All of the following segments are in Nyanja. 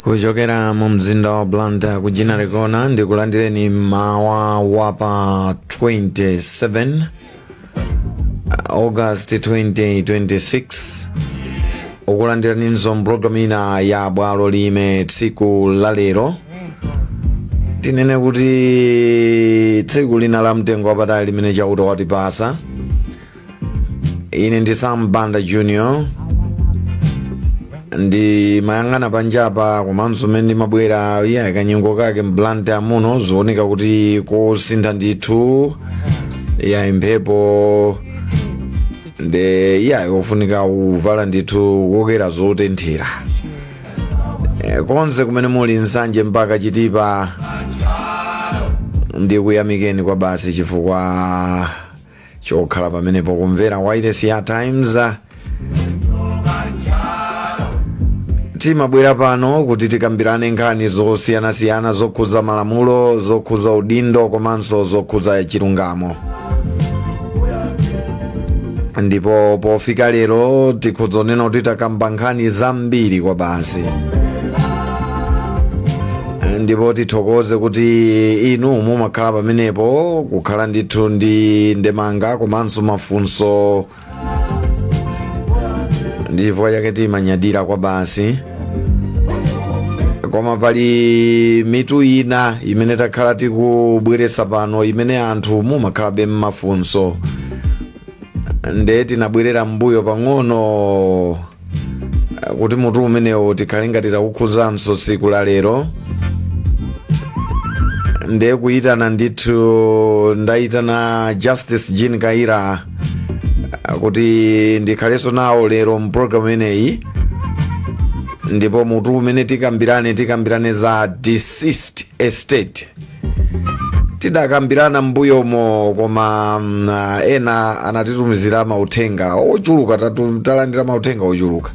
Kuchokera mu mzinda wa Blantyre ku Ginnery Corner, ndikulandireni mawa wa pa 27 August 2026, ukulandiraninso mpulogalamu ina ya Bwalo Lime. Tsiku la lero tinene kuti tsiku lina la mtengo wapatali limene Chauta watipasa. Ine ndi Sam Banda Junior. Ndimayang'ana panjapa komanso mmene ndimabwera, iya, kanyengo kake m'Blantyre muno zioneka kuti kusintha ndithu, iya, mphepo nde, iya, ofunika uvala ndithu kokera zotenthera. Konse kumene muli, Nsanje mpaka Chitipa, ndikuyamikeni kwa basi chifukwa chokhala pamenepo kumvera wailesi ya Times. Timabwera pano kuti tikambirane nkhani zosiyanasiyana zokhuza malamulo, zokhuza udindo komanso zokhuza chilungamo. Ndipo pofika lero tikhuzonena kuti takamba nkhani zambiri kwa basi, ndipo tithokoze kuti inu mumakhala pamenepo kukhala ndithu ndi ndemanga komanso mafunso. Ndi chifukwa chake timanyadira kwa basi. Koma pali mitu ina imene takhala tikubweretsa pano imene anthu mumakhalabe mmafunso, nde tinabwerera mbuyo pang'ono kuti mutu umenewu tikhale ngati takukhuzanso tsiku la lero. Nde kuyitana ndithu, ndayitana Justice Jean Kaira kuti ndikhalenso nawo lero mpulogalamu imeneyi. Ndipo mutu umene tikambirane za deceased estate. Tidakambirana m'mbuyomo, koma ena anatitumizira mauthenga ochuluka. Talandira mauthenga ochuluka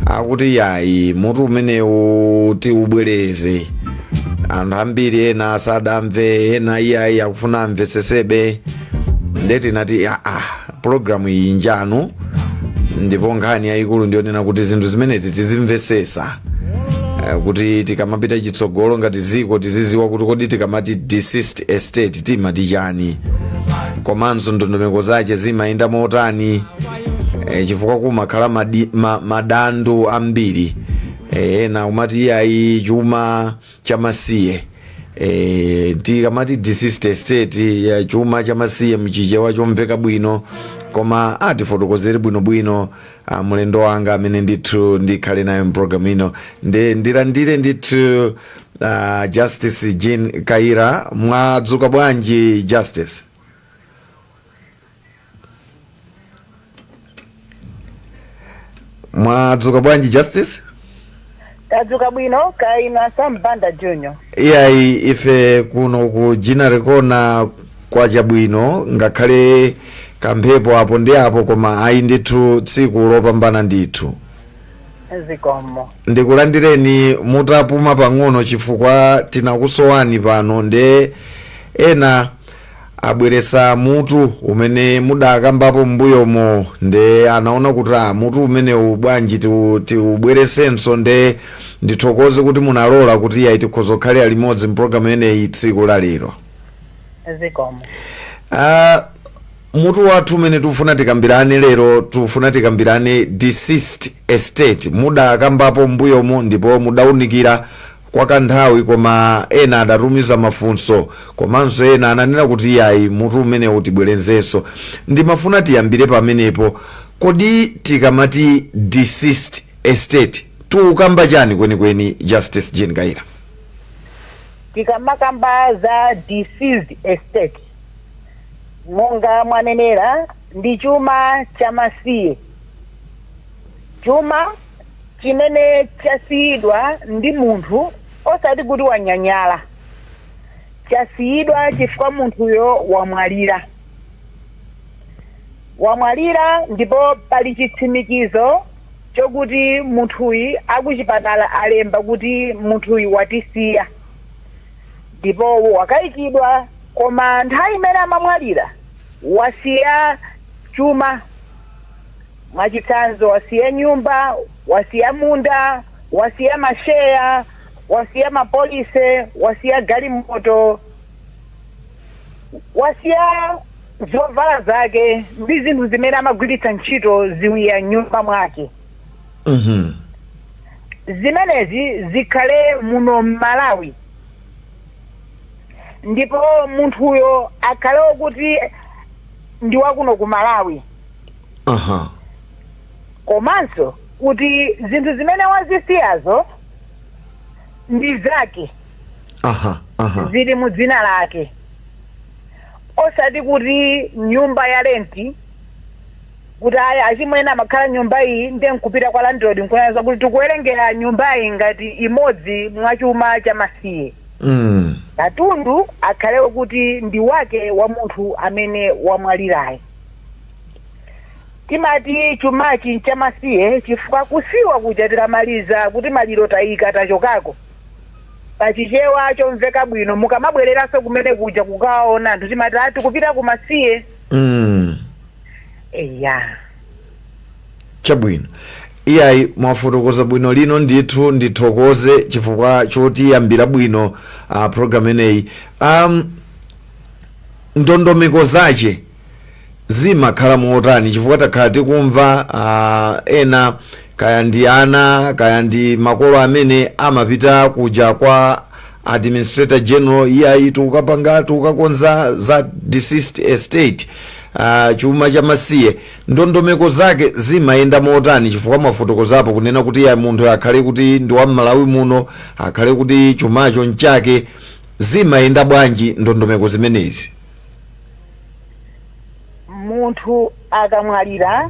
akuti yayi, mutu umenewu tiubwereze. Anthu ambiri ena sadamve, ena iyayi, akufuna amvetsesebe. Nde tinati aa, pulogalamu iyi njanu, ndipo nkhani yayikulu ndiyonena kuti zinthu zimenezi tizimvesesa, kuti tikamapita chitsogolo ngati ziko tiziziwa kuti kodi tikamati deceased estate timati chani, komanso ndondomeko zache zimayenda motani, chifukwa kumakhala madandu ambiri. Ena kumati iyayi, chuma chamasiye. Tikamati deceased estate ya chuma chamasiye mchichewa chomveka bwino, koma atifotokozere bwinobwino mlendo wanga amene ndithu ndikhale nayo mpulogalamu ino. Ndilandire ndithu Justice Jean Kaira. Mwadzuka bwanji, Justice? Mwadzuka bwanji, Justice? Tadzuka bwino, kaya inu a Sam Banda Junior? Iyayi, ife kuno ku Ginnery Corner kwachabwino, ngakhale kamphepo apo ndi apo, koma ayi ndithu, tsiku lopambana ndithu. Zikomo. Ndikulandireni mutapuma pang'ono chifukwa tinakusowani pano. Nde ena abweresa mutu umene mudakambapo m'mbuyomo, nde anaona kuti a mutu umenewu bwanji tiubweresenso. Nde ndithokoze kuti munalola kuti iyayi, tikhoza kukhalira limodzi mpulogalamu imeneyi tsiku la lero. Zikomo. Mutu wathu umene tikufuna tikambirane lero, tikufuna tikambirane deceased estate. Mudakambapo m'mbuyomo ndipo mudaunikira kwa kanthawi, koma ena adatumiza mafunso komanso ena ananena kuti iyayi, mutu umenewu tibwerezenso. Ndimafuna tiyambire pamenepo. Kodi tikamati deceased estate tikukamba chani kwenikweni, Justice Jean Kaira? Tikamakamba za deceased estate, monga mwanenera, ndi chuma chamasiye, chuma chimene chasiyidwa ndi munthu, osati kuti wanyanyala, chasiyidwa chifukwa munthuyo wamwalira. Wamwalira ndipo pali chitsimikizo chokuti munthuyi akuchipatala alemba kuti munthuyi watisiya ndipo wakayikidwa, koma nthawi imene amamwalira wasiya chuma. Mwachitsanzo, wasiya nyumba, wasiya munda, wasiya masheya. Wasiya ma policy, wasiya galimoto, wasiya zovala zake ndi zinthu zimene amagwiritsa ntchito, ziwiya nyumba mwake. Zimenezi zikhale muno mMalawi, ndipo munthuyo akhale wokuti ndi wakuno ku Malawi. Komanso kuti zinthu zimene wazisiyazo ndi zake, aha aha zili mu dzina lake, osati kuti nyumba ya rent, kuti aya, achimwene amakhala nyumba iyi, ndiye nkupita kwa landlord nkunena kuti tikuwerengera nyumba iyi ngati imodzi mwa chuma cha masiye. Katundu akhale kuti ndi wake wa munthu amene wamwalirayo. Timati chumachi nchamasiye chifukwa kusiwa kuja, tikamaliza kuti maliro tayika, tachokako, pachichewa chomveka bwino, mukamabwereranso kumene kuja kukaona anthu, timati ati kupita kumasiye. Eya. Chabwino, iyayi, mwafotokoza bwino lino ndithu. Ndithokoze chifukwa chotiyambira bwino program ineyi. Ndondomeko zache zimakhala motani? Chifukwa takhala tikumva ena, kaya ndi ana, kaya ndi makolo amene amapita kuja kwa Administrator General, iyayi, tikukapanga, tikukakonza za deceased estate, chuma cha masiye. Ndondomeko zake zimayenda motani? Chifukwa mwafotokozapo kunena kuti ya munthu akhale kuti ndi wa mMalawi muno, akhale kuti chumacho nchake. Zimayenda bwanji ndondomeko zimenezi? Munthu akamwalira,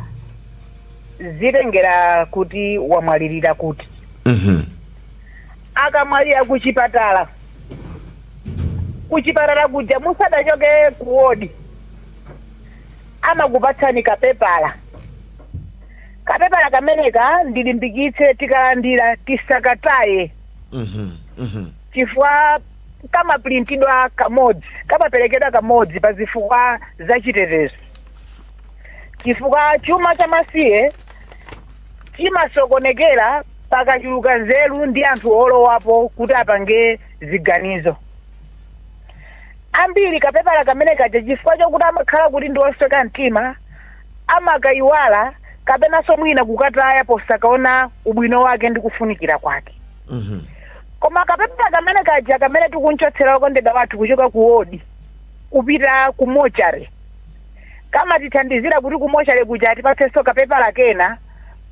zitengera kuti wamwalirira kuti. Akamwalira kuchipatala, kuchipatala kuja musadachoke ku wodi amakupatsani kapepala. Kapepala kameneka, ndilimbikitse, tikalandira tisakataye, chifukwa kamaprintidwa kamodzi, kamaperekedwa kamodzi pa zifukwa zachitetezo, chifukwa chuma cha masiye chimasokonekera pakachuluka nzeru ndi anthu olowapo kuti apange ziganizo ambiri. Kapepala kamene kaja, chifukwa chokuti amakhala kuti ndi osweka mtima, amakayiwala kapenanso mwina kukataya posakaona ubwino wake ndi kufunikira kwake. Koma kapepala kamene kaja, kamene tikunchotsera okondedwa wathu kuchoka ku wodi kupita ku mochari, kamatithandizira kuti ku mochari kuja atipatsenso kapepala kena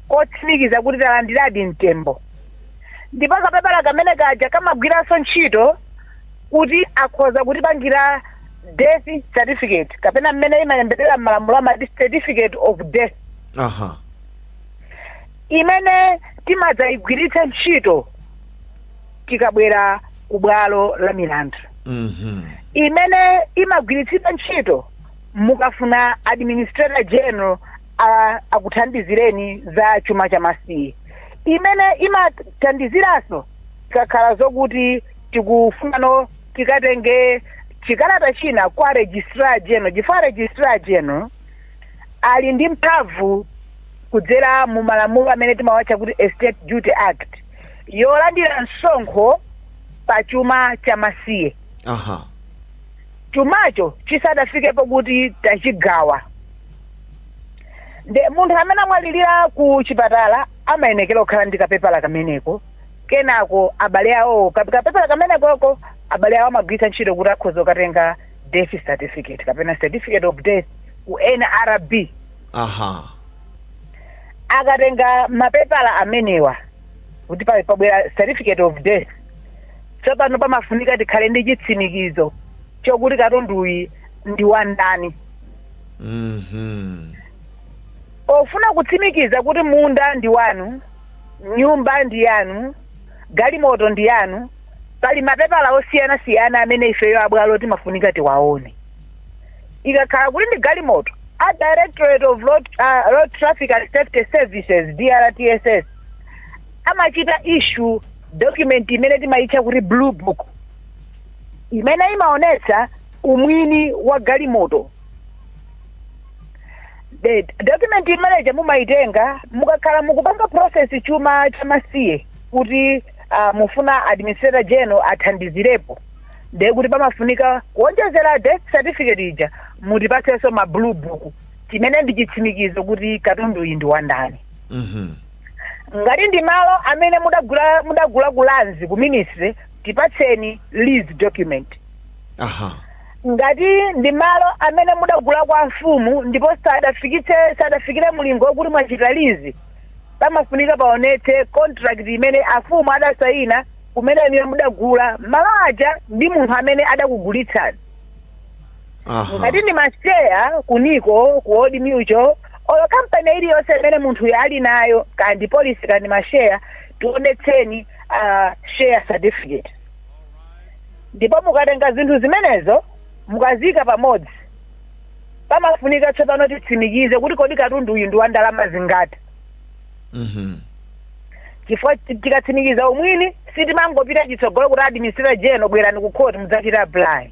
kotsimikiza kuti talandiradi mtembo. Ndipo kapepala kamene kaja kamagwiranso ntchito kuti akhoza kutipangira death certificate, kapena mmene imalembedwera m'malamulo amati certificate of death, imene timadzayigwiritsa ntchito tikabwera ku bwalo la milandu, imene imagwiritsidwa ntchito mukafuna Administrator General akuthandizireni za chuma cha masiye, imene imathandiziranso tikakhala zokuti tikufunano tikatenge chikalata china kwa Registrar General, chifukwa Registrar General ali ndi mphamvu kudzera mu malamulo amene timawatcha kuti Estate Duty Act, yolandira msonkho pa chuma cha masiye chumacho chisadafikepo kuti tachigawa. Nde munthu amene amwalirira ku chipatala amayenekera kukhala ndi kapepala kameneko. Kenako abale awo, kapepala kamenekoko abale awo amagwiritsa ntchito kuti akhoza kukatenga death certificate kapena certificate of death ku NRB. Akatenga mapepala amenewa kuti pabwera certificate of death, tsopano pamafunika tikhale ndi chitsimikizo chokuti katunduyi ndi wandani. Pofuna kutsimikiza kuti munda ndi wanu, nyumba ndi yanu, galimoto ndi yanu, pali mapepala osiyanasiyana amene ifeyo abwalo timafunika tiwaone. Ikakhala kuti ndi galimoto, a Directorate of Road Traffic and Safety Services, DRTSS, amachita issue document imene timayitcha kuti blue book, imene imaonetsa umwini wa galimoto. The document imeneja mumayitenga mukakhala mukupanga process chuma cha masiye kuti mufuna Administrator General athandizirepo, ndiye kuti pamafunika kuonjezera death certificate ija, mutipatsenso ma blue book, chimene ndi chitsimikizo kuti katundu iyi ndi wandani. Ngati ndi malo amene mudagula ku lands, ku ministry, tipatseni lease document. Ngati ndi malo amene mudagula kwa mfumu ndipo sadafikire mulingo wokuti mwachita lease, pamafunika paonetse contract imene afumu adasayina kumene iniyo mudagula malo aja ndi munthu amene adakugulitsani. Ngati ndi masheya ku NICO, ku Old Mutual, olo kampani iliyonse imene munthuyo ali nayo, kandi policy kandi masheya, tionetseni share certificate. Ndipo mukatenga zinthu zimenezo, mukazika pamodzi, pamafunika tsopano titsimikize kuti kodi katundu uyu ndi wa ndalama zingati. Chifukwa tikatsimikiza umwini, sitimangopita chitsogolo kuti, "Administrator General, bwerani ku court mudzachita apply."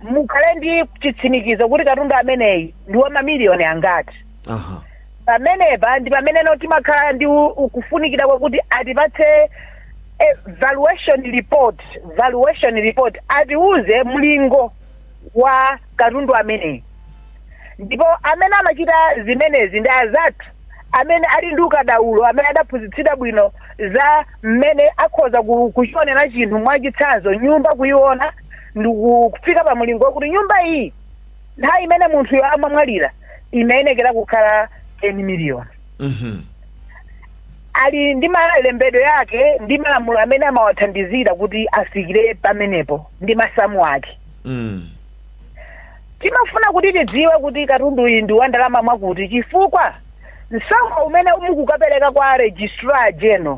Mukhale ndi chitsimikizo kuti katundu ameneyi ndi wa mamiliyoni angati. Pamenepa ndi pameneno timakhala ndi kufunikira kwakuti atipatse valuation report. Valuation report atiuze mlingo wa katundu ameneyi. Ndipo amene amachita zimenezi ndi azathu amene ali ndi ukadaulo, amene adaphunzitsidwa bwino za mmene akhoza kuchionera chinthu, mwachitsanzo nyumba, kuiona ndi kufika pa mlingo wakuti nyumba iyi nthawi imene munthuyo amamwalira imayenekera kukhala 10 million. Ali ndi malembedwe yake ndi malamulo amene amawathandizira kuti afikire pamenepo ndi masamu ake. Timafuna kuti tidziwe kuti katundu uyu ndi wa ndalama mwakuti, chifukwa msonkho umene mukukapereka kwa Registrar General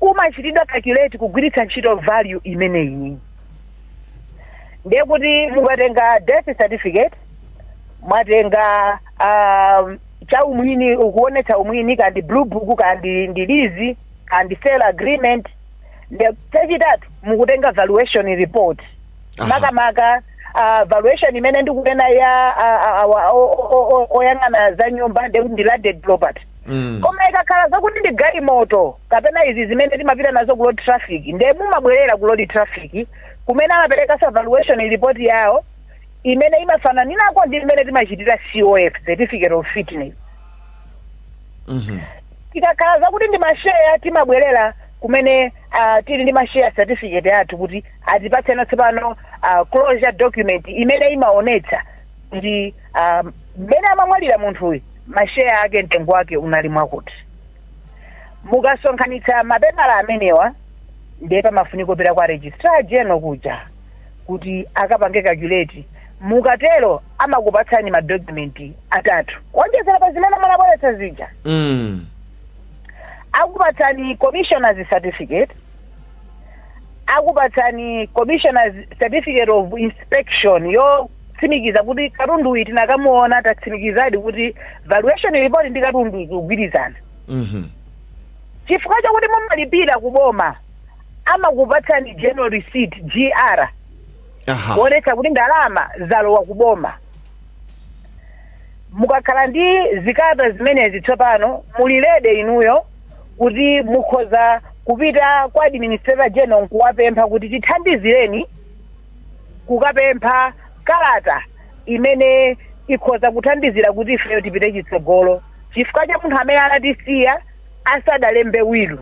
umachitidwa calculate kugwiritsa ntchito value imeneyi. Ndiye kuti mukatenga death certificate, mwatenga cha umwini, ukuonetsa umwini, kandi blue book, kandi ndi lease, kandi sale agreement, ndiye chachitatu mukutenga valuation report. Makamaka valuation imene ndikunena ya oyang'ana za nyumba, ndekuti ndi landed property. Koma ikakhala zakuti ndi galimoto kapena izi zimene timapita nazo ku road traffic, ndiye mumabwerera ku road traffic kumene amapereka valuation report yawo imene imafananirako ndi imene timachitira COF, certificate of fitness. Tikakhala zakuti ndi masheya, timabwerera kumene tili ndi masheya certificate athu kuti atipatseno tsopano closure document imene imaonetsa kuti mmene amamwalira munthuyu, masheya ake mtengo wake unali mwakuti. Mukasonkhanitsa mapepala amenewa, ndiye pamafunika kupita kwa Registrar General kuja kuti akapange calculate. Mukatero amakupatsani madokumenti atatu kuonjezera pa zimene munabweretsa zija. Akupatsani commissioner's certificate, akupatsani commissioner's certificate of inspection yotsimikiza kuti katundu uyu tinakamuona, tatsimikizadi kuti valuation report ndi katundu ikugwirizana. Chifukwa chakuti mumalipira kuboma, amakupatsani general receipt, GR, kuonetsa kuti ndalama zalowa kuboma. Mukakhala ndi zikalata zimenezi, tsopano muli ready inuyo kuti mukhoza kupita kwa Administrator General nkuwapempha kuti tithandizireni kukapempha kalata imene ikhoza kuthandizira kuti ifeyo tipite chitsogolo, chifukwa cha munthu amene anatisiya asadalembe will.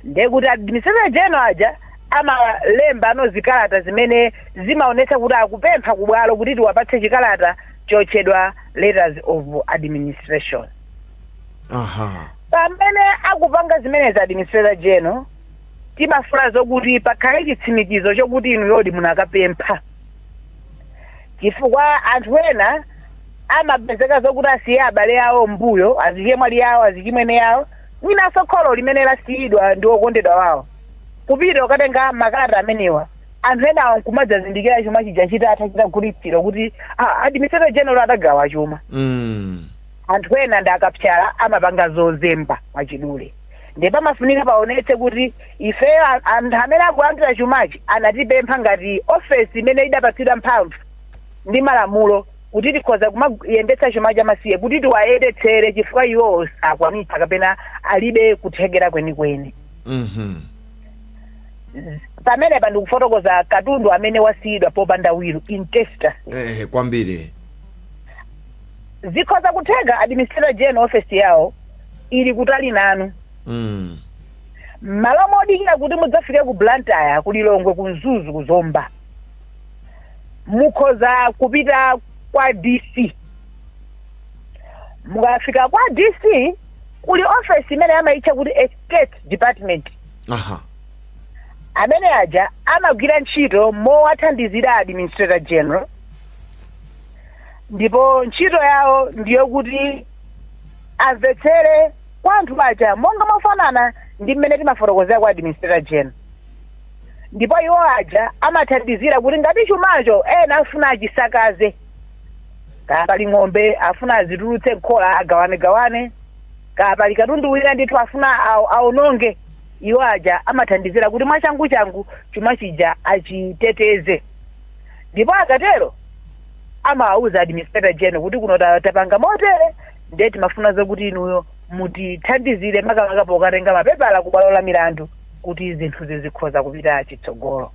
Ndiye kuti Administrator General aja amalemba ano zikalata zimene zimaonetsa kuti akupempha kubwalo kuti tiwapatse chikalata chotchedwa letters of administration. Pamene akupanga zimenezi Administrator General, timafuna zokuti pakhale chitsimikizo chokuti inu yodi munakapempha, chifukwa anthu ena amapezeka zokuti asiye abale awo mbuyo, azichemwali yawo, azichimwene yawo, mwinanso kholo limene lasiyidwa ndi okondedwa wawo, kupita ukatenga makalata amenewa. Anthu enawo nkumadzazindikira chuma chija chitatha, chitagulitsidwa, kuti Administrator General adagawa chuma. Anthu ena ndi akapyala, amapanga zozemba mwachidule. Ndiye pamafunika paonetse kuti ifeyo anthu amene akulandira chumachi anatipempha ngati ofesi imene idapatsidwa mphamvu ndi malamulo kuti tikhoza kumayendetsa chuma chamasiye, kuti tiwayendetsere, chifukwa iwowo sakwanitsa kapena alibe kuthekera kwenikweni. Pamenepa ndikufotokoza katundu amene wasiyidwa popanda wilo, intestacy. Kwambiri. Zikhoza kutheka Administrator General office yawo ili kutali nanu. M'malo modikira kuti mudzafike ku Blantyre, ku Lilongwe, ku Mzuzu, ku Zomba, mukhoza kupita kwa DC. Mukafika kwa DC kuli office imene amayitcha kuti Estate Department. Amene aja amagwira ntchito mowathandizira Administrator General, ndipo ntchito yawo ndiyokuti amvetsere kwa anthu aja monga mofanana ndi mmene timafotokozera kwa Administrator General. Ndipo iwo aja amathandizira kuti ngati chumacho ena afuna achisakaze, kaya pali ng'ombe afuna azitulutse nkhola agawanegawane, kaya pali katundu wina ndithu afuna aononge, iwo aja amathandizira kuti mwachanguchangu chuma chija achiteteze. Ndipo akatero amawauza Administrator General kuti kuno tapanga motere, ndiye timafuna zokuti inuyo mutithandizire, makamaka pokatenga mapepala ku bwalo la milandu, kuti zinthu zizikhoza kupita chitsogolo.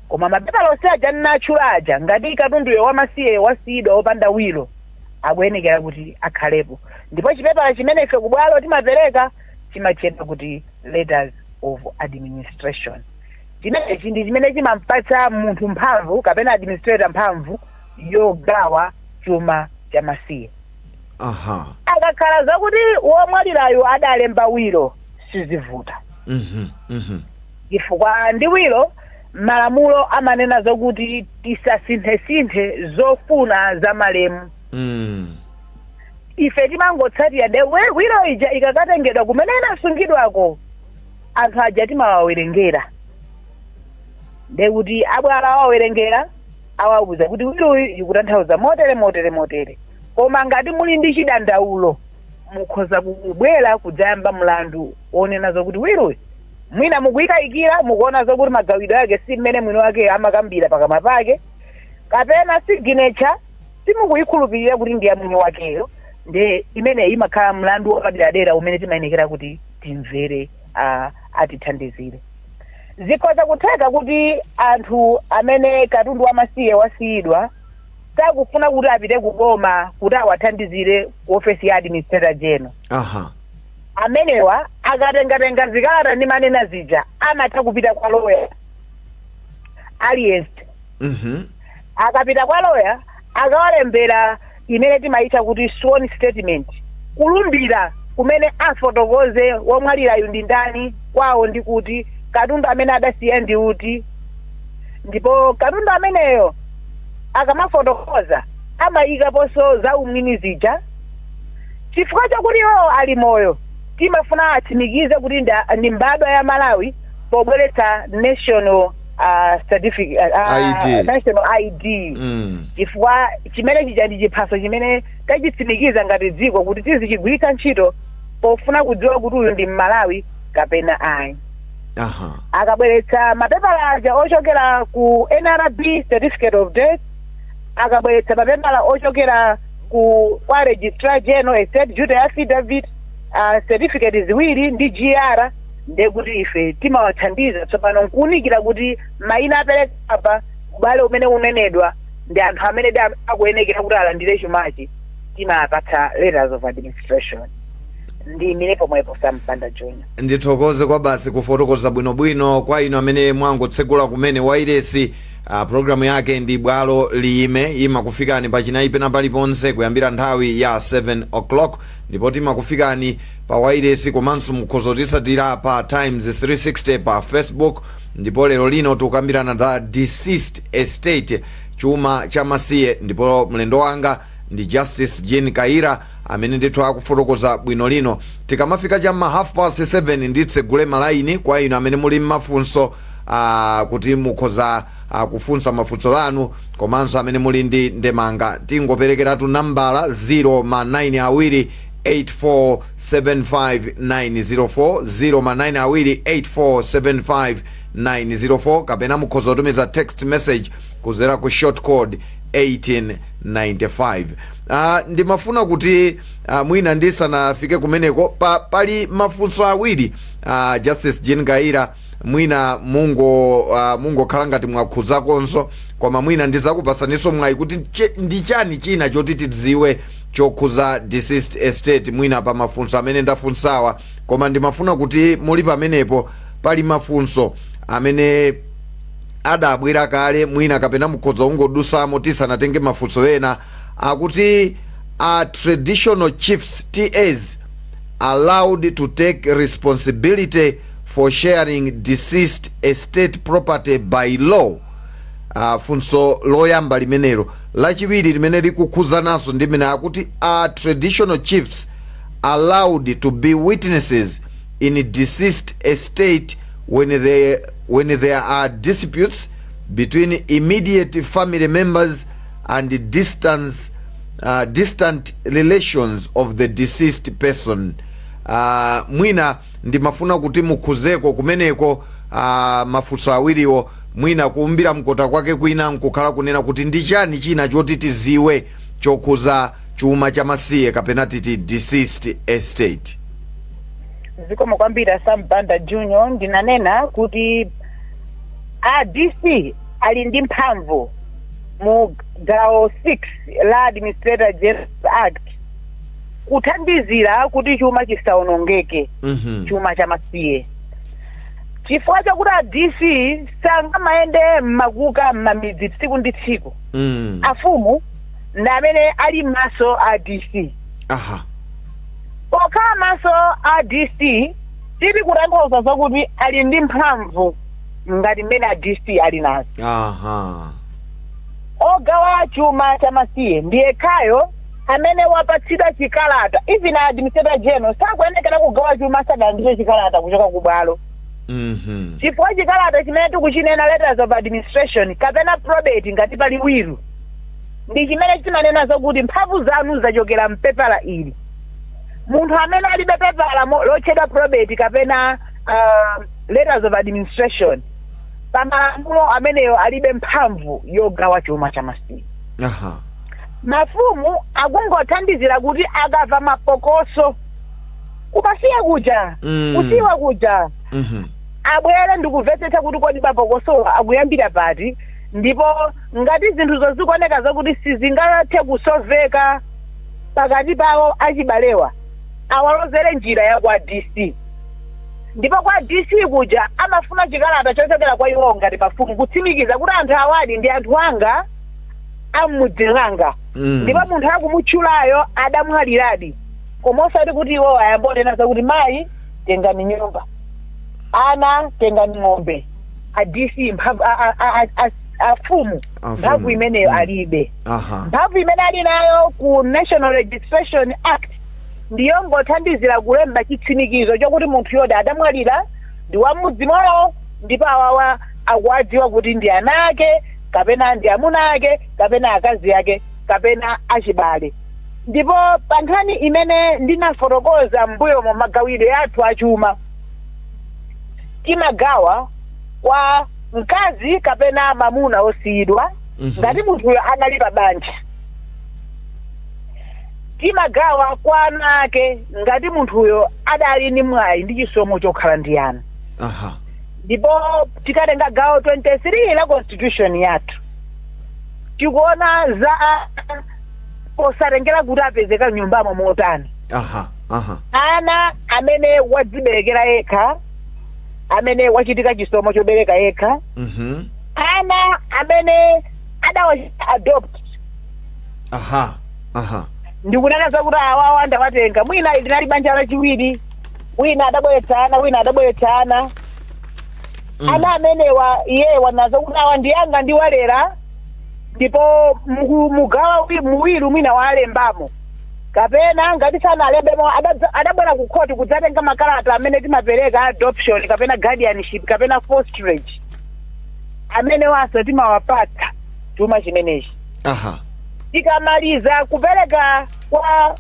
Koma mapepala onse aja nnatchula aja, ngati katunduyo wamasiye wasiyidwa wopanda wilo, akuyenekera kuti akhalepo. Ndipo chipepala chimene ife kubwalo timapereka chimatchedwa kuti letters of administration. Chimenechi ndi chimene chimampatsa munthu mphamvu kapena administrator mphamvu yogawa chuma cha masiye. Akakhala zakuti womwalirayo adalemba wilo, sizivuta, mhm mhm chifukwa ndi wilo malamulo amanena zokuti tisasinthesinthe zofuna za malemu. Ife timangotsatira de wilo ija. Ikakatengedwa kumene inasungidwako, anthu aja timawawerengera, ndekuti abwala awawerengera, awauza kuti wiloyi ikutanthauza motere, motere, motere. Koma ngati muli ndi chidandaulo, mukhoza kubwera kudzayamba mlandu wonena zokuti wiloyi mwina mukuyikayikira, mukuona zokuti magawidwe ake si mmene mwini wake amakambira pakamwa pake, kapena signature simukuyikhulupirira kuti ndiye mwini wakeyo. Ndi imene imakhala mlandu wapaderadera umene timayenekera kuti timvere, atithandizire. Zikhoza kutheka kuti anthu amene katundu wamasiye wasiyidwa sakufuna kuti apite kuboma kuti awathandizire ku ofesi ya Administrator General. Amenewa akatengatenga zikalata ndi manena zija, amatha kupita kwa loya aliyense. Akapita kwa loya, akawalembera imene timayitcha kuti sworn statement, kulumbira kumene afotokoze womwalirayu ndi ndani, kwawo ndi kuti, katundu amene adasiya ndi uti. Ndipo katundu ameneyo akamafotokoza amayikaponso za umwini zija. Chifukwa chakuti iwo ali moyo, timafuna atsimikize kuti ndi mbadwa ya Malawi pobweretsa national certificate, ID. national ID, chifukwa chimene chija ndi chiphaso chimene tachitsimikiza ngati dziko kuti tizichigwiritsa ntchito pofuna kudziwa kuti uyu ndi Mmalawi kapena ayi. Akabweretsa mapepala aja ochokera ku NRB, certificate of death, akabweretsa mapepala ochokera ku kwa Registrar General, estate duty affidavit, certificate ziwiri ndi GR, ndekuti ife timawathandiza tsopano nkuwunikira kuti mayina apereka apa, ubale umene unenedwa ndi anthu amene akuyenekera kuti alandire chumachi, timapatsa letters of administration. Ndi imene pomwepo, Sampanda Junior. Ndithokoze kwa basi kufotokoza bwinobwino. Kwa inu amene mwangotsegula kumene wairesi, programu yake ndi Bwalo Liyime. Imakufikani pachinayi pena paliponse kuyambira nthawi ya 7 o'clock, ndipo timakufikani pa wairesi, komanso mukhoza kutisatira pa Times 360 pa Facebook. Ndipo lero lino tikukambirana za deceased estate, chuma cha masiye, ndipo mlendo wanga ndi Justice Jean Kaira amene ndithu akufotokoza bwino lino. Tikamafika cham'ma 7:30 nditsegule malaini kwa inu amene muli mmafunso, kuti mukhoza kufunsa mafunso anu, komanso amene muli ndi ndemanga. Tingoperekeratu nambala 0 ma 9 awiri 8475904, 0 ma 9 awiri 8475904, kapena mukhoza kutumiza text message kuzera ku short code 1895. Ndimafuna kuti mwina ndisanafike kumeneko pali mafunso awiri, Justice Jean Kaira, mwina mungokhala ngati mwakhuzakonso, koma mwina ndizakupasaniso mwayi kuti ndi chani china choti tidziwe chokhuza deceased estate, mwina pa mafunso amene ndafunsawa. Koma ndimafuna kuti muli pamenepo, pali mafunso amene adabwera kale, mwina kapena mukhoza kungodusamo tisanatenge mafunso ena. Akuti, "Are traditional chiefs, TAs, allowed to take responsibility for sharing deceased estate property by law?" Funso loyamba limenelo. Lachiwiri limene likukhuzananso ndi limene, akuti, "Are traditional chiefs allowed to be witnesses in deceased estate when there are disputes between immediate family members and distant relations of the deceased person?" Mwina ndimafuna kuti mukhuzeko kumeneko, mafunso awiriwo, mwina kuumbira mkota kwake kwina nkukhala kunena kuti ndi chani china choti tiziwe chokhuza chuma cha masiye, kapena titi deceased estate. Zikomo kwambiri, Sam Banda Junior. Ndinanena kuti a DC ali ndi mphamvu mu gawo 6 la Administrator General Act kuthandizira kuti chuma chisawonongeke, chuma cha masiye, chifukwa chakuti a DC sangamayende mmakuka mmamidzi tsiku ndi tsiku. Afumu ndi amene ali maso a DC. Pokhala maso a DC, tili kutanthauza zakuti ali ndi mphamvu ngati mmene a DC ali nazo. Ogawa chuma cha masiye ndi yekhayo amene wapatsidwa chikalata. Even Administrator General sakuyenekera kugawa chuma sadalandire chikalata kuchoka ku bwalo, chifukwa chikalata chimene tikuchinena, letters of administration kapena probate ngati pali will, ndi chimene chimanena zakuti mphamvu zanu zachokera mpepala ili. Munthu amene alibe pepala lotchedwa probate kapena letters of administration, pamalamulo ameneyo alibe mphamvu yogawa chuma cha masiye. Mafumu akungothandizira kuti akamva mapokoso kumasiye kuja, kusiwa kuja, abwere ndikumvetsetsa kuti kodi mapokosowa akuyambira pati, ndipo ngati zinthu zikuoneka zakuti sizingathe kusoveka pakati pawo achibalewa, awalozere njira ya kwa DC. Ndipo kwa DC kuja amafuna chikalata chochokera kwa iwo ngati mafumu kutsimikiza kuti anthu awadi ndi anthu anga am'mudzi mwanga, ndipo munthu akumutchulayo adamwaliradi, koma osati kuti iwo ayambonena zakuti mayi tengani nyumba, ana tengani ng'ombe. A DC mphamvu afumu Afumu. mphamvu imeneyo alibe. Mphamvu imene ali nayo ku National Registration Act ndiyongothandizira kulemba chitsimikizo chokuti munthu yodi adamwalira, ndi wamudzi mwawo, ndipo awawa akuwadziwa kuti ndi ana ake kapena ndi amuna ake kapena akazi ake kapena achibale. Ndipo pa nkhani imene ndinafotokoza m'mbuyomo, magawidwe athu achuma timagawa kwa mkazi kapena mamuna osiyidwa, ngati munthuyo anali pa banja. Timagawa kwa ana ake ngati munthuyo adali ndi mwayi ndi chisomo chokhala ndi ana. Ndipo tikatenga gawo 23 la constitution yathu, tikuona za posatengera kuti apezeka nyumbamo motani. aha aha Ana amene wadziberekera yekha, amene wachitika chisomo chobereka yekha, ana amene adawachita adopt, aha aha ndikunena zakuti awawa ndawatenga, mwina linali banja lachiwiri, wina adabweretsa ana, wina adabweretsa ana, ana amenewa iye wanazo kuti awa ndiyanga, ndiwalera, ndipo mugawa mu will mwina walembamo, kapena ngati sanalembemo adabwera ku khoti kudzatenga makalata amene timapereka adoption kapena guardianship kapena fosterage, amene waso timawapatsa chuma chimenechi. Tikamaliza kupereka kwa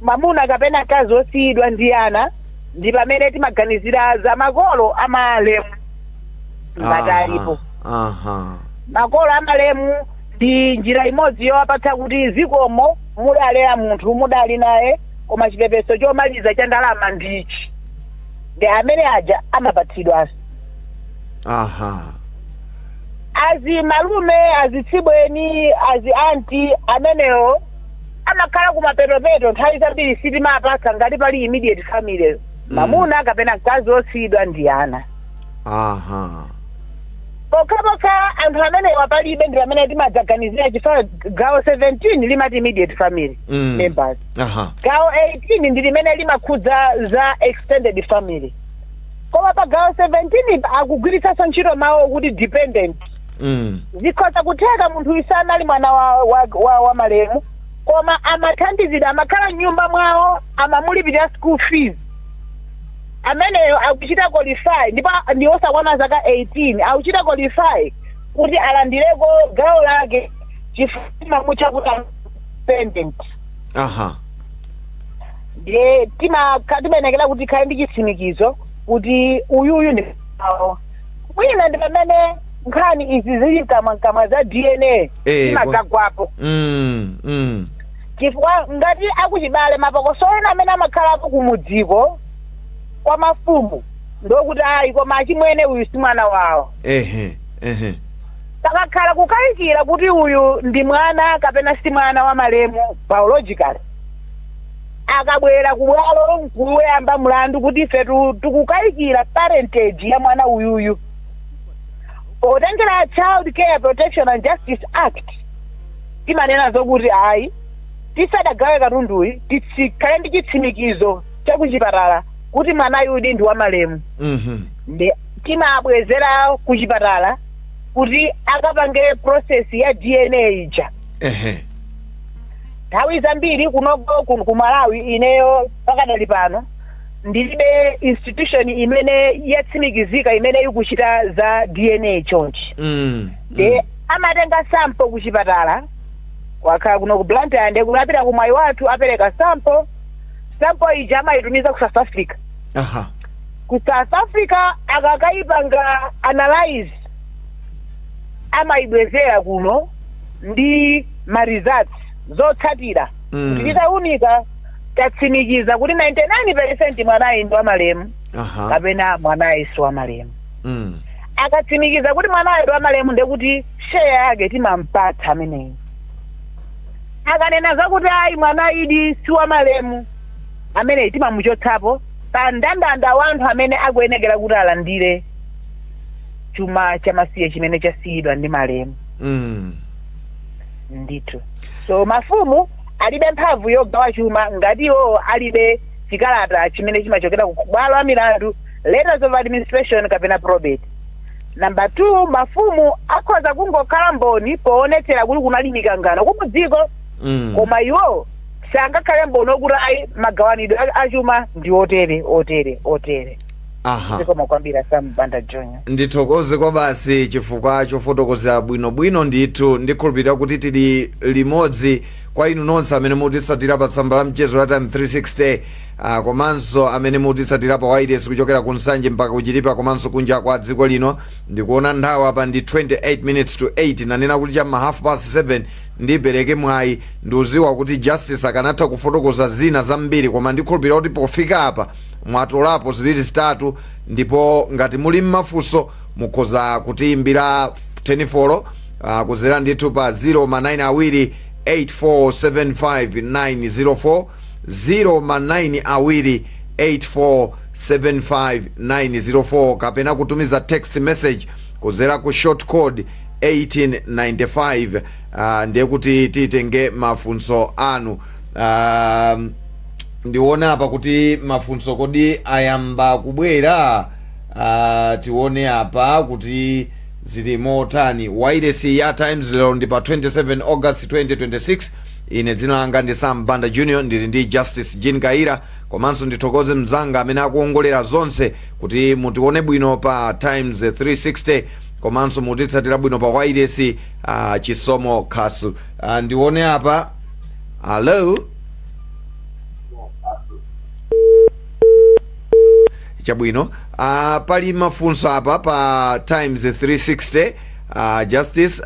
mamuna kapena mkazi osiyidwa ndi ana, ndi pamene timaganizira za makolo amalemu ngati alipo. Makolo amalemu ndi njira imodzi yowapatsa kuti zikomo, Mudalera munthu, mudali naye, koma chipepeso chomaliza cha ndalama ndichi, ndi amene aja amapatsidwanso. Azi malume, azitsibweni, azi anti, amenewo amakhala kumapetopeto. Nthawi zambiri sitimapatsa ngati pali immediate family, mamuna kapena mkazi osiyidwa ndi ana. Pokhapokha anthu amenewa palibe, ndi pamene timadzaganizira, chifukwa gawo 17 limati immediate family members. Gawo 18 ndi limene limakhudza za extended family, koma pa gawo 17 akugwiritsanso ntchito mawu okuti dependent. Zikhoza kutheka munthu isanali mwana wa malemu, koma amathandizidwa, amakhala mnyumba mwawo, amamulipirira school fees. Ameneyo akuchita qualify, ndipo ndi osakwana zaka 18, akuchita qualify kuti alandireko gawo lake, chifukwa timamutcha kuti dependent. Ndiye timayenekera kuti tikhale ndi chitsimikizo kuti uyuyu ndi awo. Mwina ndi pamene nkhani izi zili mkamwamkamwa za DNA zimadzagwapo, chifukwa ngati akuchibale, mapokoso ena amene amakhalapo kumudziko kwa mafumu ndokuti ayi, koma achimwene, uyu si mwana wawo. ehe ehe Pakakhala kukayikira kuti uyu ndi mwana kapena si mwana wa malemu biologically, akabwera kubwalo nkuyamba mlandu kuti ife tikukayikira parentage ya mwana uyuyu, potengera Child Care, Protection and Justice Act, timanena zokuti ayi, tisadagawe katunduyi tikhale ndi chitsimikizo chakuchipatala kuti mwanayudi ndi wamalemu. Ndi timabwezera kuchipatala kuti akapange process ya DNA ija. Nthawi zambiri kunoko ku Malawi, ineyo pakadali pano ndilibe institution imene yatsimikizika imene ikuchita za DNA chonchi. Ndi amatenga sample kuchipatala, wakhala kuno ku Blantyre, ndi kulapita ku Mwaiwathu, apereka sample. Sample ija amayitumiza ku South Africa. Ku South Africa akakayipanga analyze, amayibwezera kuno ndi ma results, zotsatira, kuti titawunika tatsimikiza kuti 99% mwanayi ndi wamalemu kapena mwanayi si wamalemu. Akatsimikiza kuti mwanayi ndi wamalemu, ndekuti share yake timampatsa ameneyo. Akanena zakuti ayi, mwanayidi si wamalemu, ameneyi timamuchotsapo pa mndandanda wa anthu amene akuyenekera kuti alandire chuma chamasiye chimene chasiyidwa ndi malemu. Ndithu, so mafumu alibe mphamvu yogawa chuma ngati iwo alibe chikalata chimene chimachokera ku bwalo la milandu, letters of administration kapena probate. Number two, mafumu akhoza kungokhala mboni poonetsera kuti kunali mikangano kumudziko, koma iwo sangakhale mboni okuti ayi, magawanidwe achuma ndi otere, otere, otere. Zikomo kwambiri, Sam Banda Junior. Ndithokoze kwa basi chifukwa chofotokozera bwinobwino. Ndithu ndikhulupirira kuti tili limodzi. Kwa inu nonse amene mutitsatira pa tsamba la mchezo la Time 360, komanso amene mutitsatira pa wireless kuchokera ku Nsanje mpaka kuchitipa komanso kunja kwa dziko lino, ndikuona nthawi apa ndi 28 minutes to 8. Nanena kuti cham'ma half past 7 ndipereke mwayi. Ndiuziwa kuti Justice akanatha kufotokoza zina zambiri, koma ndikhulupirira kuti pofika apa mwatolapo ziwiri zitatu, ndipo ngati muli mmafunso mukhoza kutiyimbira 10 folo kuzera ndithu pa 0 ma 9 awiri 8475904, 0 ma 9 awiri 8475904, kapena kutumiza text message kuzera ku short code 1895. Ndiye kuti titenge mafunso anu. Ndione apa kuti mafunso kodi ayamba kubwera. Tione apa kuti zili motani. Wairesi ya Times, lero ndi pa 27 August 2026. Ine dzina langa ndi Sam Banda Junior, ndili ndi Justice Jean Kaira, komanso ndithokoze mzanga amene akuongolera zonse kuti mutione bwino pa Times 360 komanso mutitsatira bwino pa wairesi, Chisomo Khasu. Ndione apa, hello? Chabwino, pali mafunso apa pa Times 360. Justice,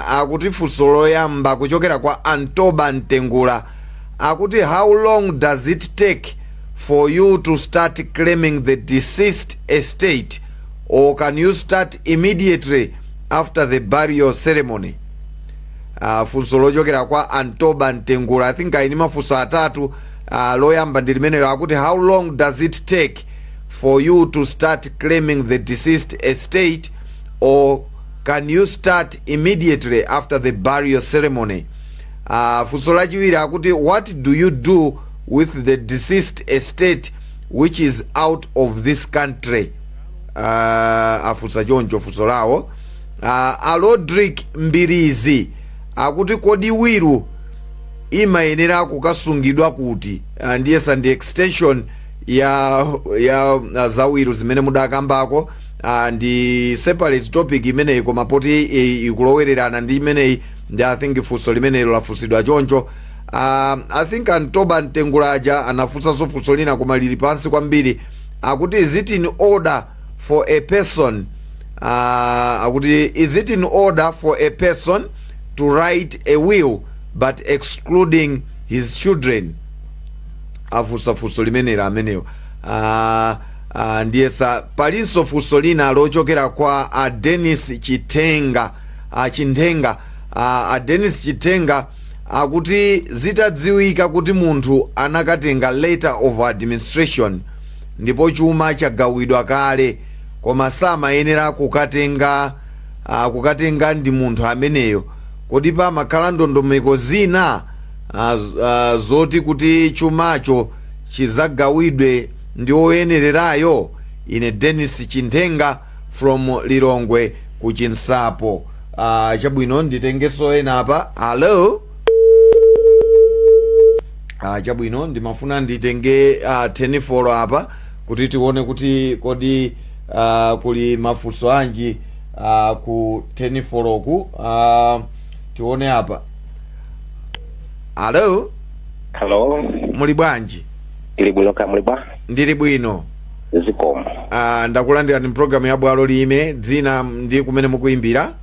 akuti funso loyamba kuchokera kwa Antoba Mtengula akuti, "How long does it take for you to start claiming the deceased estate, or can you start immediately after the burial ceremony?" Funso lochokera kwa Antoba Mtengula. I think aini mafunso atatu. Loyamba ndi limenelo, akuti, "How long does it take for you to start claiming the deceased estate, or can you start immediately after the burial ceremony?" Funso lachiwiri akuti, "What do you do with the deceased estate which is out of this country?" Afunsa choncho funso lawo. Alodrick Mbirizi akuti, "Kodi will imayenera kukasungidwa kuti?" Ndiyesa ndi extension ya za will zimene mudakambako. Ndi separate topic imeneyi, koma poti ikulowererana ndi imeneyi, ndi I think funso limenelo lafunsidwa choncho. I think Antoba Mtengulaja anafunsanso funso lina, koma lili pansi kwambiri. Akuti, is it in order for a person akuti is it in order for a person to write a will but excluding his children?" Afunsa funso limenelo amenewo. Ndiyesa palinso funso lina lochokera kwa a Denis Chitenga, Chinthenga. A Denis Chitenga akuti, zitadziwika kuti munthu anakatenga letter of administration ndipo chuma chagawidwa kale, koma samayenera kukatenga ndi munthu ameneyo, kodi pamakhala ndondomeko zina zoti kuti chumacho chizagawidwe ndi oyenererayo? Ine Denis Chinthenga from Lilongwe ku Chinsapo. Chabwino, nditengenso ena apa. Hello? Chabwino, ndimafuna nditenge 10 folo apa kuti tione kuti kodi kuli mafunso anji ku 10 foloku. Tione apa. Hello? Hello. Muli bwanji? Ndili bwino, kaya muli bwa? Ndili bwino. Zikomo. Ndakulandirani mpulogalamu ya Bwalo Lime. Dzina ndi kumene mukuyimbira?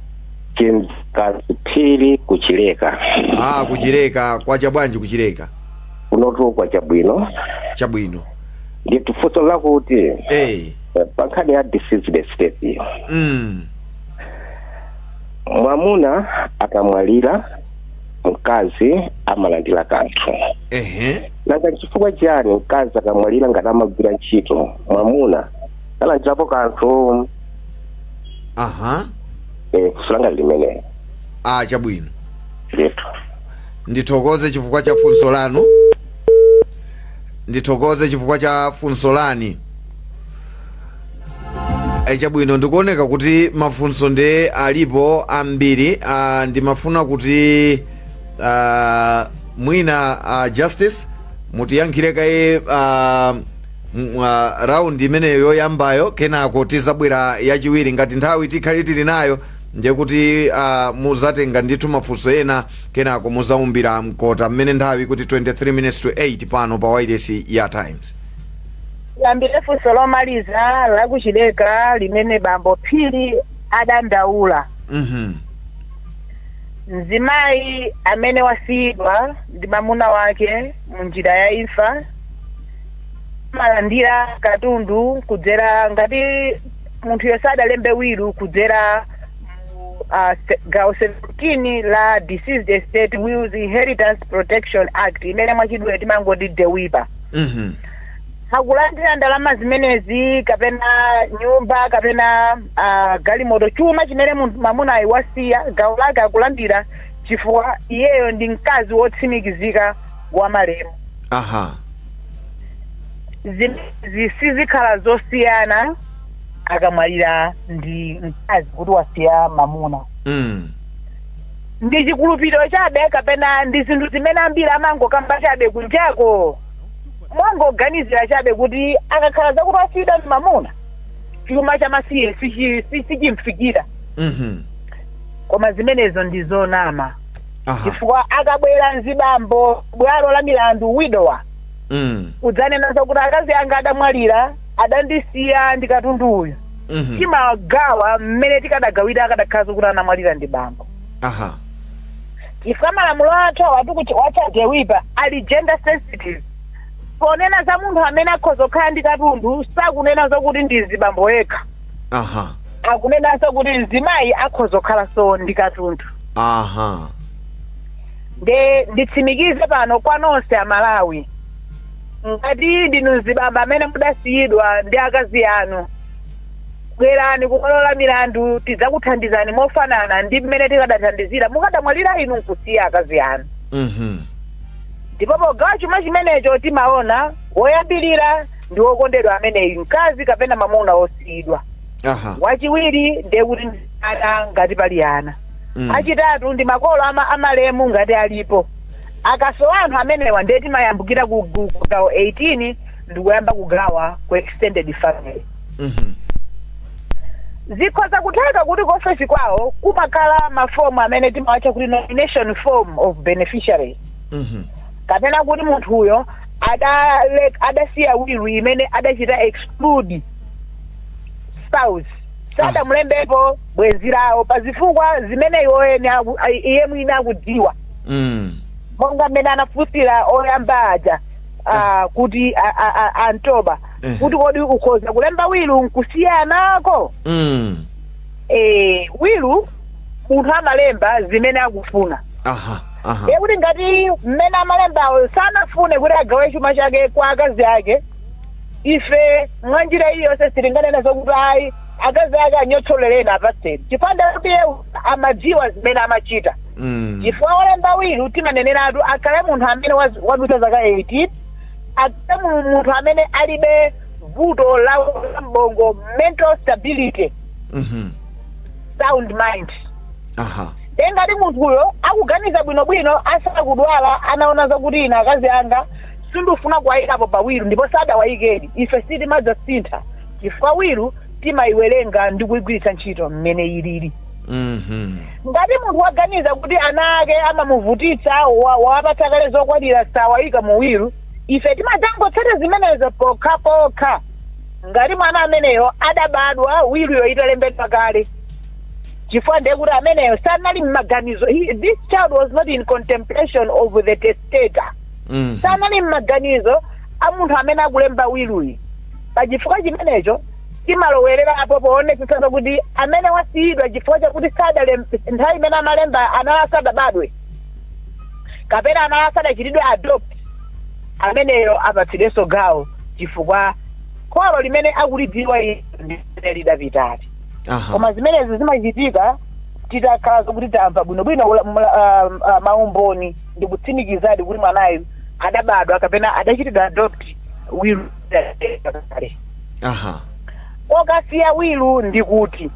James Kaziphiri, kuchileka. Ah, kuchileka. Kwacha bwanji kuchileka? Kunotu kwacha bwino. Chabwino. Ndithu funso lakuti pa nkhani ya deceased estate iyo, mwamuna akamwalira, mkazi amalandira kanthu. Nanga chifukwa chiyani mkazi akamwalira, ngati amagwira ntchito, mwamuna alandirapo kanthu? Funso langa limenelo. Ah, chabwino. Ndithu. Ndithokoze chifukwa cha funso lanu, ndithokoze chifukwa cha funso lani. Chabwino, ndikuoneka kuti mafunso ndi alipo ambiri. Ndimafuna kuti mwina Justice mutiyankhire kaye round imeneyo yoyambayo, kenako tizabwera yachiwiri. Ngati nthawi tikhale tili nayo, ndiye kuti muzatenga ndithu mafunso ena, kenako muzaumbira mkota, mmene nthawi kuti 23 minutes to 8 pano pa wireless ya Times. Yambire funso lomaliza lakuchileka limene bambo Phiri adandaula. Mzimayi amene wasiyidwa ndi mamuna wake munjira ya imfa amalandira katundu kudzera, ngati munthu yonse adalembe will, kudzera mu gawo 17 la Deceased Estate Wills Inheritance Protection Act, imene mwachidule timangoti DEWIPA. Akulandira ndalama zimenezi, kapena nyumba, kapena galimoto, chuma chimene munthu mamunayi wasiya, gawo lake akulandira chifukwa iyeyo ndi mkazi wotsimikizika wa malemu. Zimenezi sizikhala zosiyana akamwalira ndi mkazi kuti wasiya mamuna. Ndi chikhulupiriro chabe, kapena ndi zinthu zimene ambiri amangokamba chabe kunjako, mwangoganizira chabe kuti akakhala zakuti wasiyidwa ndi mamuna, chuma chamasiye sichimfikira. Koma zimenezo ndi zonama, chifukwa akabwera mzibambo bwalo la milandu, widower, udzanena zakuti akazi anga adamwalira, adandisiya ndi katundu uyu. Timagawa mmene tikadagawira akadakhala zokuti anamwalira ndi bambo, chifukwa malamulo athu awatu wachajewipa ali gender sensitive. Ponena za munthu amene akhoza kukhala ndi katundu, sakunena zokuti ndi zibambo yekha, akunenanso kuti mzimayi akhoza kukhalanso ndi katundu. Nde nditsimikize pano kwa nonse Amalawi, ngati ndinu mzibambo amene mudasiyidwa ndi akazi anu, bwerani kubwalo milandu, tidzakuthandizani mofanana ndi mmene tikadathandizira mukadamwalira inu nkusiya akazi anu. Ndipo pogawa chuma chimenecho, timaona woyambirira ndi wokondedwa ameneyi, mkazi kapena mamuna wosiyidwa. Wachiwiri ndiye kuti ndi ana, ngati pali ana. Achitatu ndi makolo amalemu ngati alipo. Akasowa anthu amenewa, ndiye timayambukira ku gawo 18 ndikuyamba kugawa ku extended family. Zikhoza kutheka kuti ku ofesi kwawo kumakhala mafomu amene timawatcha kuti nomination form of beneficiaries, kapena kuti munthuyo adasiya will imene adachita exclude spouse, sadamulembepo bwenzi lawo pa zifukwa zimene iwo eni iye mwini akudziwa, monga mmene anafunsira oyamba aja, kuti antoba kuti kodi ukhoza kulemba will nkusiyanako? Will munthu amalemba zimene akufuna. aha aha Ndiye kuti ngati mmene amalembawo sanafune kuti agawe chuma chake kwa akazi ake, ife mwanjira iliyonse sitinganene zokuti ayi, akazi ake anyotsolereni, apatseni, chifukwa kuti iye amadziwa zimene amachita. Chifukwa olemba will timaneneratu akhale munthu amene wadutsa zaka 18, akhale munthu amene alibe vuto la mbongo, mental stability, sound mind. Ngati munthuyo akuganiza bwinobwino, asakudwala, anaona zakuti ine akazi anga sindifuna kuwayikapo pa will ndipo sadawayikedi, ife sitimadzasintha, chifukwa will timayiwerenga ndi kuyigwiritsa ntchito mmene ilili. Ngati munthu waganiza kuti ana ake amamuvutitsa, wawapatsa kale zokwanira, sawayika mu will, ife timadzangotsata zimenezo pokha pokha ngati mwana ameneyo adabadwa will yo italembedwa kale, chifukwa ndiye kuti ameneyo sanali mmaganizo. This child was not in contemplation of the testator. Sanali mmaganizo a munthu amene akulemba will yi. Pachifukwa chimenecho timalowererapo poonetsetsa kuti amene wasiyidwa chifukwa chakuti nthawi imene amalemba ana asadabadwe kapena ana asadachitidwe adopt, ameneyo apatsidwenso gawo, chifukwa kholo limene akulidziwa ili ndi limene lidapitali. Koma zimenezi zimachitika titakhala zokuti tamva bwinobwino maumboni ndi kutsimikizadi kuti mwanayu adabadwa kapena adachitidwa adopt will kale. Kokasiya will ndi kuti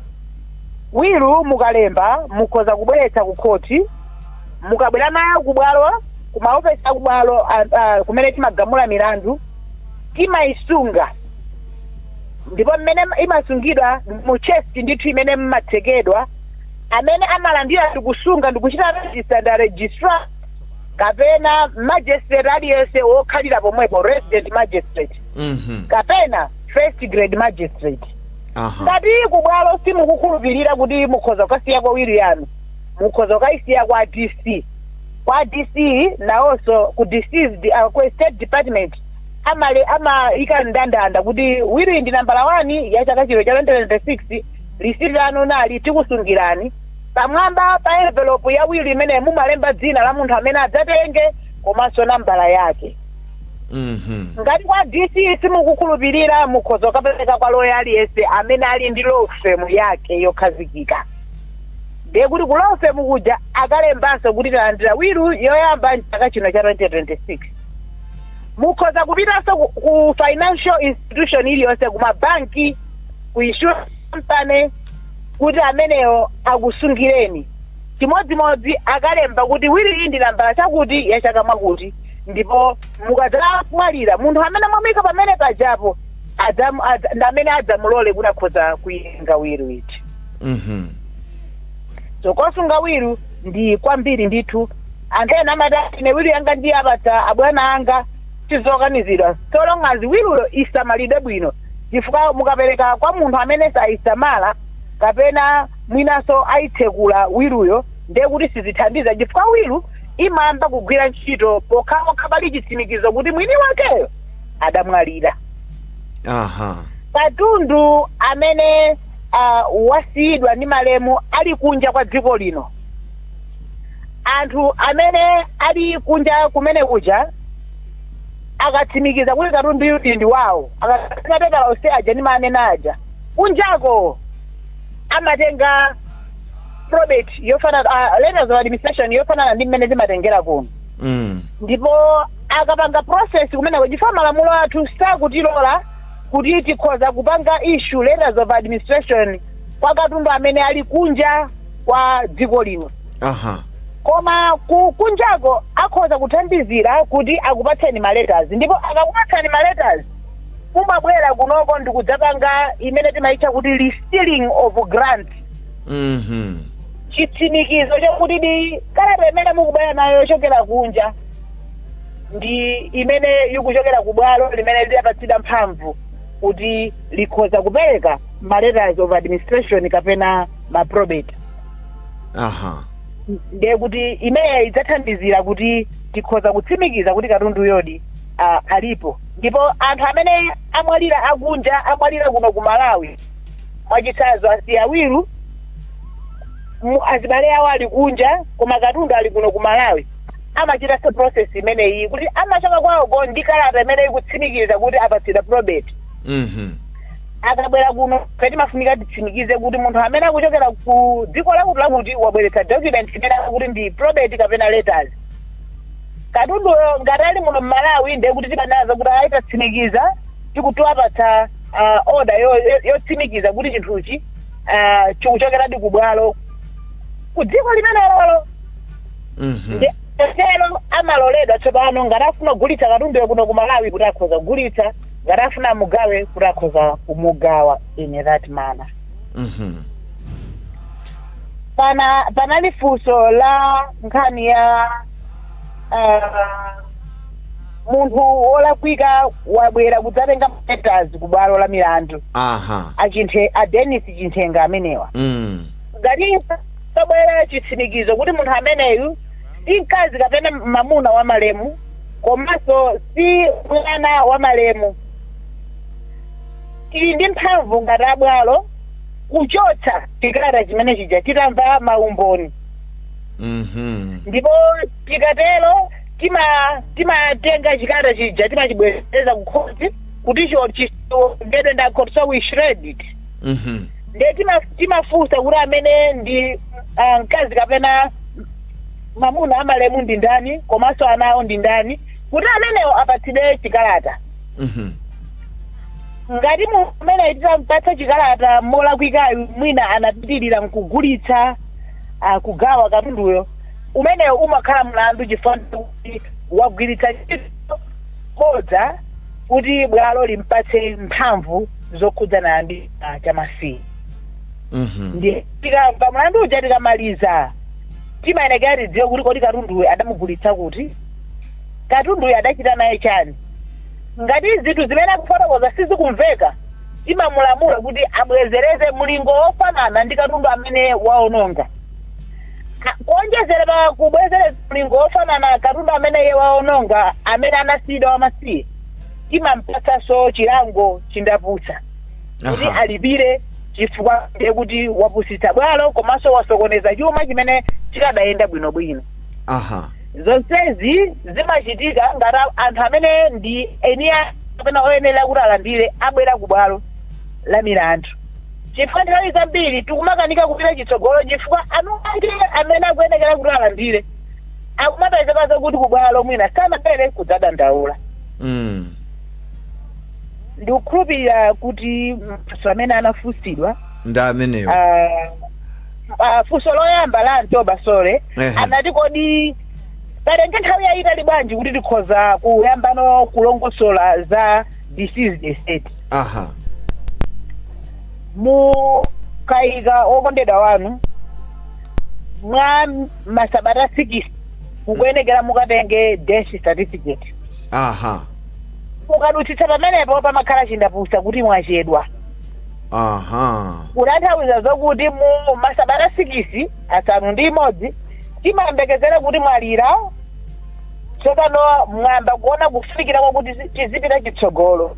will mukalemba mukhoza kubweretsa ku khoti. Mukabwera nayo kubwalo, ku maofesi akubwalo kumene timagamula milandu, timayisunga. Ndipo mmene imasungidwa, mu chest ndithu imene mmatsekedwa, amene amalandira ndikusunga ndikuchita register ndi registrar kapena magistrate aliyense wokhalira pomwepo, resident magistrate, kapena first grade magistrate. Ngati kubwalo simukukhulupirira kuti mukhoza kukasiya kwa will yanu, mukhoza kukayisiya kwa DC. Kwa DC nawonso ku deceased, ku estate department amale amayika mndandanda kuti will ndi nambala 1 ya chaka chino cha 2026, lisiti lanu nali, tikusungirani. Pamwamba pa envelope ya will imene mumalemba dzina la munthu amene adzatenge komanso nambala yake. Ngati kwa DC simukukhulupirira, mukhoza kukapereka kwa loya aliyense amene ali ndi law firm yake yokhazikika. Ndiye kuti ku law firm kuja akalembanso kuti talandira will yoyamba mchaka chino cha 2026. Mukhoza kupitanso ku financial institution iliyonse, ku mabanki, ku insurance company, kuti amenewo akusungireni. Chimodzimodzi akalemba kuti will iyi ndi nambala chakuti ya chaka mwakuti, ndipo mukadzamwalira, munthu amene mwamuyika pamene pajapo ndi amene adzamulole kuti akhoza kuyenga will iti. So kosunga will ndi kwambiri ndithu. Anthu ena amati ine will yanga ndiye apatsa abwana anga. Tizokanizidwa, so long as will yo isamalidwe bwino. Chifukwa mukapereka kwa munthu amene sayisamala kapena mwinanso ayitsekula will yo, ndiye kuti sizithandiza, chifukwa will imayamba kugwira ntchito pokhapokha pali chitsimikizo kuti mwini wakeyo adamwalira. Katundu amene wasiyidwa ndi malemu ali kunja kwa dziko lino, anthu amene ali kunja kumene kuja akatsimikiza kuti katundu uyu ndi wawo, akatenga pepala onse aja ndi manena aja kunjako, amatenga probate yofanana, letters of administration yofanana ndi mmene timatengera kuno. Ndipo akapanga process kumeneko, chifukwa malamulo athu sakutilola kuti tikhoza kupanga issue letters of administration kwa katundu amene ali kunja kwa dziko lino, koma kunjako akhoza kuthandizira kuti akupatseni ma letters. Ndipo akakupatsani ma letters, mumabwera kunoko ndikudzapanga imene timayitcha kuti resealing of grant, chitsimikizo chokuti di kalata imene mukubwera nayo yochokera kunja ndi imene ikuchokera ku bwalo limene lidapatsidwa mphamvu kuti likhoza kupereka ma letters of administration kapena ma probate. Ndiye kuti imeneyi idzathandizira kuti tikhoza kutsimikiza kuti katundu yodi alipo. Ndipo anthu amene amwalira akunja, amwalira kuno ku Malawi, mwachitsanzo asiya will, azibale awo ali kunja koma katundu ali kuno ku Malawi, amachitanso process imeneyi kuti amachoka kwawoko ndi kalata imene ikutsimikiza kuti apatsidwa probate. Akabwera kuno, ife timafunika titsimikize kuti munthu amene akuchokera ku dziko lakuti lakuti wabweretsa document imene akuti ndi probate kapena letters. Katunduyo ngati ali muno mmalawi, ndiye kuti tikanaza kuti ayitatsimikiza, tikutiwapatsa order yotsimikiza kuti chinthuchi chikuchokeradi ku bwalo ku dziko limenelolo. Tero amaloledwa tsopano ngati afuna kugulitsa katunduyo kuno ku Malawi kuti akhoza kugulitsa, ngati afuna amugawe kuti akhoza kumugawa in that manner. Panali funso la nkhani ya munthu wolakwika wabwera kudzatenga letters ku bwalo la milandu. Achinthe a Denis Chinthenga amenewa, ngati pabwera chitsimikizo kuti munthu ameneyu si mkazi kapena mamuna wa malemu komanso si mwana wa malemu, tili ndi mphamvu ngati abwalo kuchotsa chikalata chimene chija titamva maumboni. Ndipo tikatero timatenga chikalata chija, timachibwereza ku khoti kuti chiwongedwe nda khoti, so we shred it. Ndiye timafunsa kuti amene ndi mkazi kapena mamuna amalemu ndi ndani, komanso ana awo ndi ndani, kuti amenewo apatsidwe chikalata. Ngati amene titampatsa chikalata molakwikayo mwina anapitirira nkugulitsa, kugawa katunduyo, umenewo umakhala mlandu, chifukwa kuti wagwiritsa ntchito bodza kuti bwalo limpatse mphamvu zokhudzana ndi chamasiye. Ndiye tikamva mlandu uja, tikamaliza, timayenekera tidziwe kuti kodi katunduyo adamugulitsa kuti, katunduyo adachita naye chani. Ngati zinthu zimene akufotokoza sizikumveka, timamulamula kuti abwezereze mlingo wofanana ndi katundu amene waononga. Kuonjezera pa kubwezereza mlingo wofanana katundu amene iye waononga, amene anasiyidwa wamasiye, timampatsanso chilango chindaputsa kuti alipire, chifukwa ndiye kuti wapusitsa bwalo komanso wasokoneza chuma chimene chikadayenda bwinobwino. Zonsezi zimachitika ngati anthu amene ndi eni kapena oyenera kuti alandire abwera ku bwalo la milandu, chifukwa nthawi zambiri tikumakanika kupita chitsogolo chifukwa anu ake amene akuyenekera kuti alandire akumapezeka kuti ku bwalo mwina sanabwere kudzadandaula. Ndikukhulupirira kuti mafunso amene anafunsidwa ndi amenewo. Funso loyamba la Antoba Sole, anati kodi patenge nthawi yayitali bwanji kuti tikhoza kuyambano kulongosola za deceased estate? Mukayika wokondedwa wanu, mwa masabata 6 mukuyenekera mukatenge death certificate. Ukadutsitsa pamenepo, pamakhala chindapusa kuti mwachedwa. Kutanthauza zokuti mu masabata 6, 6, timayembekezera kuti mwalira, tsopano mwamba kuona kufikira kwakuti tizipita chitsogolo.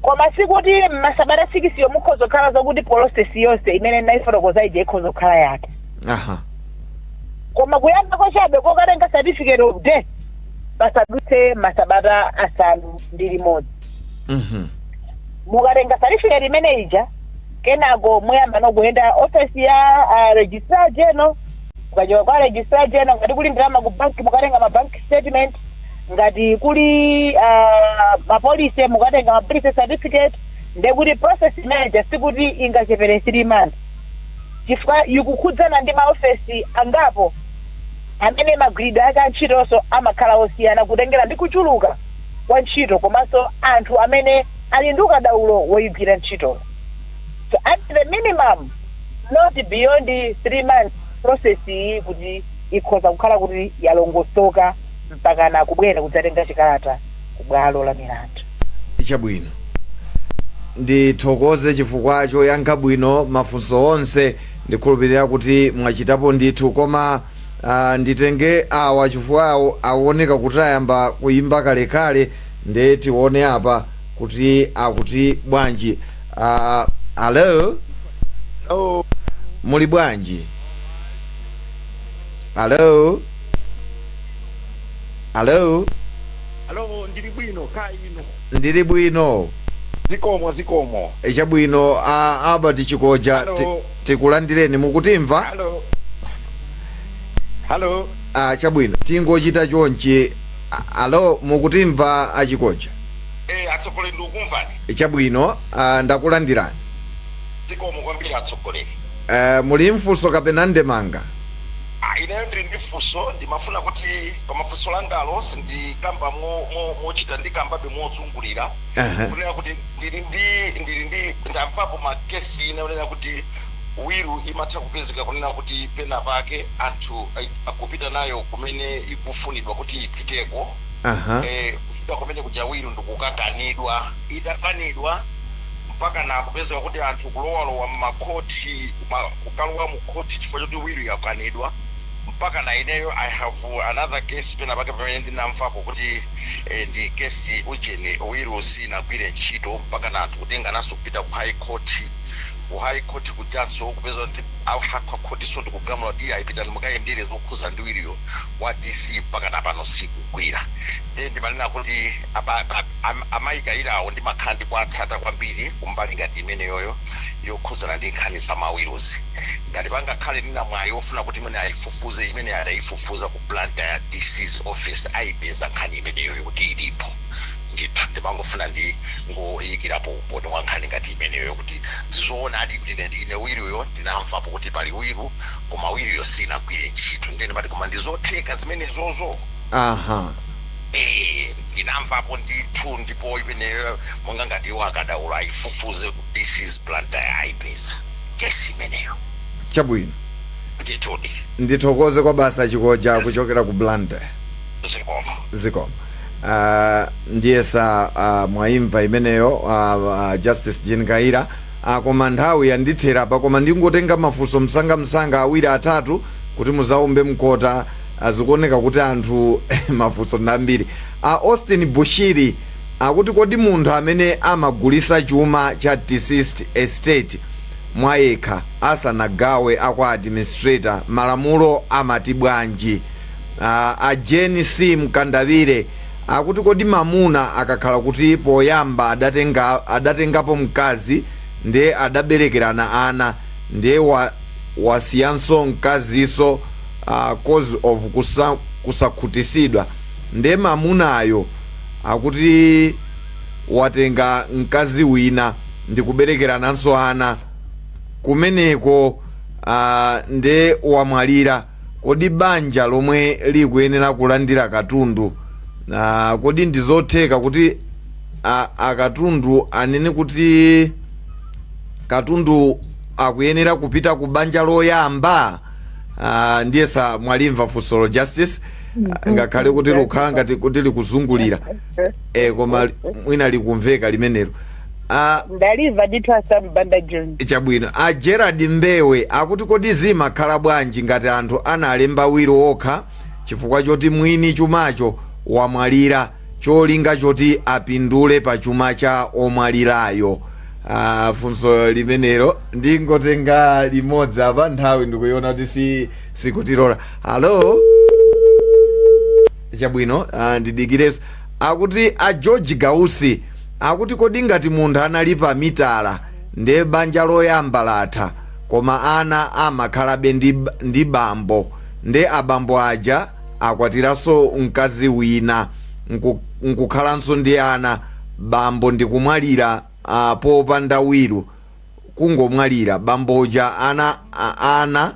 Koma sikuti masabata 6 yo mukhoza kukhala zokuti process yonse imene ndinayifotokoza ija ikhoza kukhala yake. Koma kuyamba kwachabe kokatenga certificate of death, pasadutse masabata 6. Mukatenga certificate imene ija, kenako muyamba nokuyenda office ya registrar general. Mukachoka kwa registrar general, ngati kuli ndalama ku banki, mukatenga ma bank statement. Ngati kuli ma policy, mukatenga ma policy certificate. Ndekuti process imeneja sikuti ingachepere 3 months, chifukwa ikukhudzana ndi maofesi angapo amene magwiridwe ake a ntchitonso amakhala osiyana, kutengera ndi kuchuluka kwa ntchito komanso anthu amene ali ndi ukadaulo woyigwira ntchitoyo. So at the minimum, not beyond 3 months, process iyi kuti ikhoza kukhala kuti yalongosoka mpakana kubwera kudzatenga chikalata ku bwalo la milandu. Chabwino, ndithokoze chifukwa choyankha bwino mafunso onse. Ndikhulupirira kuti mwachitapo ndithu. Koma nditenge awa chifukwa awo aoneka kuti ayamba kuyimba kalekale, nde tione apa kuti akuti bwanji. Alo? Hello. Muli bwanji? Alo, alo? Hello, ndili bwino, kaya inu? Ndili bwino. Zikomo, zikomo. Chabwino, Albert Chikoja. Hello. Tikulandireni, mukutimva? Hello. Hello. Chabwino, tingochita chonchi. Alo, mukutimva, achikoja? Eh, atsogoleri, ndikukumvani. Chabwino, ndakulandirani. Zikomo kwambiri, atsogoleri. Muli mfunso kapena ndemanga? Ah, ineyo ndili ndi funso. Ndimafuna kuti pamafunso langalo sindikamba mochita, ndikambabe mozungulira. Kunena kuti ndili ndi ndamvapo makesi ine kunena kuti will imatha kupezeka kunena kuti pena pake anthu akupita nayo kumene ikufunidwa kuti ipiteko. Kufika kumene kuja will ndikukakanidwa. Itakanidwa, mpaka na kupezeka kuti anthu kulowalowa mmakhoti, kukalowa mu khoti chifukwa choti will yakanidwa. Mpaka na ineyo I have another case pena pake pamene ndinamvapo kuti ndi kesi ujeni, will sinagwire ntchito, mpaka na anthu kutengananso kupita ku High Court. Ku High Court kujanso kupeza kuti akhotiso ndikugamula kuti ayipitani mukayendere zokhuza ndi will yo wa DC, mpaka na pano sikugwira. Ndiye ndimanena kuti amayikayirawo ndimakhala ndikuwatsata kwambiri kumbali ngati imeneyoyo yokhuzana ndi nkhani za ma wills. Ngati pangakhale nina mwayi wofuna kuti imene ayifufuze, imene adayifufuza ku Blantyre DC's office, ayipeza nkhani imeneyoyo kuti ilipo ndithu. Ndimangofuna ndi ngoyikirapo umboni wa nkhani ngati imeneyo, kuti zoonadi kuti ine will yo ndinamvapo kuti pali will, koma will yo sinagwire ntchito. Ndiye ndimati, koma ndizotheka zimenezozo? Eh, ndinamvapo ndithu, ndipo imeneyo monga ngati iwo akadaula ayifufuze ku DC's Blantyre, ayipeza kesi imeneyo. Chabwino. Ndithudi. Ndithokoze kwa basa, Chikoja, kuchokera ku Blantyre. Zikomo. Zikomo. Ndiyesa mwaimva imeneyo, Justice Jean Kaira. Koma nthawi yandithera pa, koma ndingotenga mafunso msangamsanga awiri, atatu kuti muzaumbe mkota. Zikuoneka kuti anthu mafunso ndambiri. Austin Bushiri akuti, kodi munthu amene amagulisa chuma cha deceased estate mwayekha asanagawe akwa administrator, malamulo amati bwanji? A Jane C Mkandavire akuti, kodi mamuna akakhala kuti poyamba adatengapo mkazi, ndiye adaberekerana ana, ndiye wasiyanso mkaziso cause of kusakhutisidwa, ndiye mamunayo akuti watenga mkazi wina ndikuberekerananso ana kumeneko, nde wamwalira, kodi banja lomwe likuyenera kulandira katundu, kodi ndizotheka kuti akatundu anene kuti katundu akuyenera kupita ku banja loyamba? Ndiyesa mwalimva funsolo, Justice. Ngakhale kuti lukhala ngati kuti likuzungulira, koma mwina likumveka limenelo. Ndaliva ndithu, asambanda John. Chabwino. A Gerard Mbewe akuti, kodi zimakhala bwanji ngati anthu analemba will okha chifukwa choti mwini chumacho wamwalira, cholinga choti apindule pa chuma cha omwalirayo? Funso limenelo ndingotenga limodzi apa, nthawi ndikuiona kuti sikutilola. Halo, chabwino, ndidikireso. Akuti a George Gausi akuti, kodi ngati munthu analipa mitala, ndiye banja loyamba latha, koma ana amakhalabe ndi bambo, nde abambo aja akwatiranso mkazi wina, nkukhalanso ndi ana, bambo ndikumwalira popanda will, kungomwalira bamboja, ana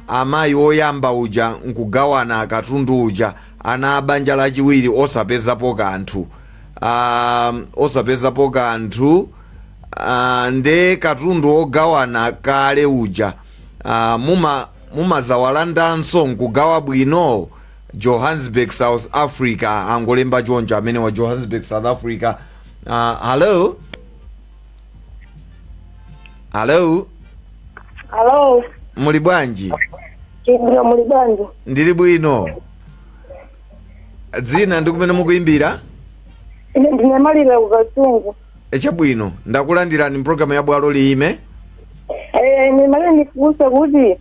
amayi oyamba uja nkugawana katundu uja, ana a banja lachiwiri osapezapo kanthu, nde katundu ogawana kale uja mumazawalandanso nkugawa bwino? Johannesburg, South Africa. Angolemba choncho amene wa Johannesburg, South Africa. Hello, hello. Alo. Muli bwanji? Chibwino, muli bwanji? Ndili bwino. Dzina ndi kumene mukuyimbira? Ine ndine Malira, kuKasungu. Chabwino, ndakulandirani mpulogalamu ya Bwalo Liyime. Nimale nifunse kuti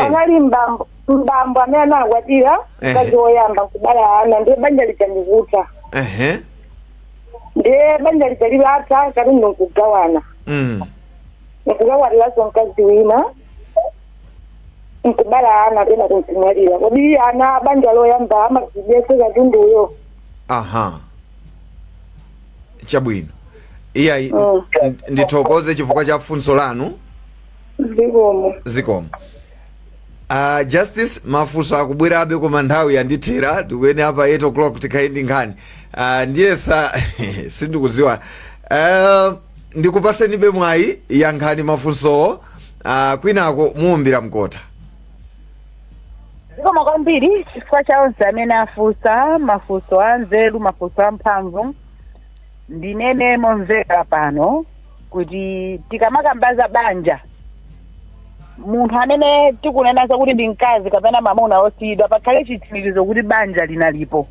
anali mbambo amene anakwatira mkazi woyamba, kubala ana, ndiye banja lija ndikutha. Ndiye banja lija lilatha, katundu nkugawana. Nkukakwatiranso mkazi wina, nkubala ana, pena kunkumwalira. Kodi ana banja loyamba amazidese katunduyo? Aha, chabwino. Iyayi, ndithokoze chifukwa cha funso lanu. Zikomo. Zikomo. Justice, mafunso akubwerabe koma nthawi yandithera. Tikuene apa 8 o'clock tikhale ndi nkhani. Ndiye sa sindikuziwa, ndikupasenibe mwayi, yankhani mafunsowo, kwinako muwumbira mkota. Zikomo kwambiri chifukwa cha onse amene afunsa mafunso anzeru, mafunso amphamvu. Ndinene momveka pano kuti tikamakambaza banja, munthu amene tikunena zakuti ndi mkazi kapena mamuna osiyidwa, pakhale chitsimikizo kuti banja linalipo.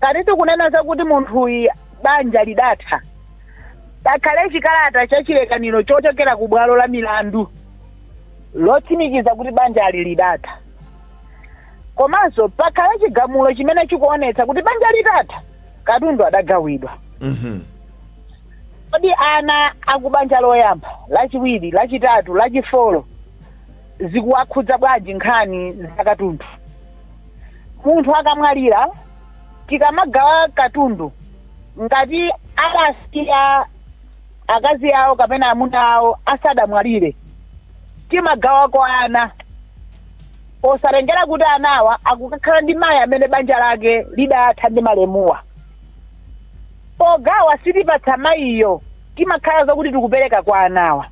Kati tikunena zakuti munthuyi banja lidatha, pakhale chikalata cha chilekaniro chochokera ku bwalo la milandu lotsimikiza kuti banja ali lidatha. Komanso pakhale chigamulo chimene chikuonetsa kuti banja litatha katundu adagawidwa. Kodi ana akubanja loyamba, lachiwiri, lachitatu, lachifolo zikuwakhudza bwanji nkhani za katundu? Munthu akamwalira, tikamagawa katundu, ngati adasiya akazi awo kapena amuna awo asadamwalire, timagawako ana, posatengera kuti anawa akukakhala ndi mayi amene banja lake lidatha ndi malemuwa. Pogawa sitipatsa mayiyo, timakhala zakuti tikupereka kwa anawa.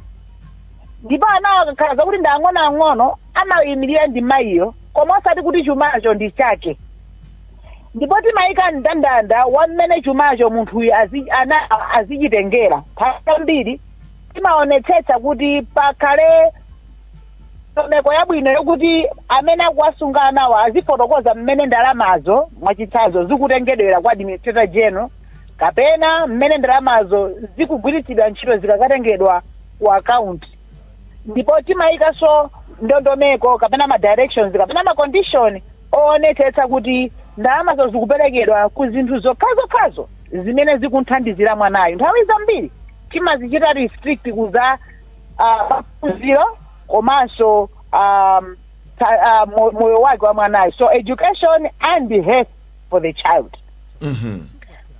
Ndipo anawa akakhala zakuti ndi ang'onoang'ono, amayimirira ndi mayiyo, koma osati kuti chumacho ndi chake. Ndipo timayika mndandanda wa mmene chumacho munthuyu ana azichitengera. Nthawi zambiri timaonetsetsa kuti pakhale ndondomeko yabwino yokuti amene akuwasunga anawa azifotokoza mmene ndalamazo, mwachitsanzo, zikutengedwera kwa Administrator General, kapena mmene ndalamazo zikugwiritsidwa ntchito zikakatengedwa ku account. Ndipo timayikanso ndondomeko kapena ma directions kapena ma condition oonetsetsa kuti ndalamazo zikuperekedwa ku zinthu zokhazokhazo zimene zikunthandizira mwanayo. Nthawi zambiri timazichita restrict kuza maphunziro komanso moyo wake wa mwanayo, so education and health for the child.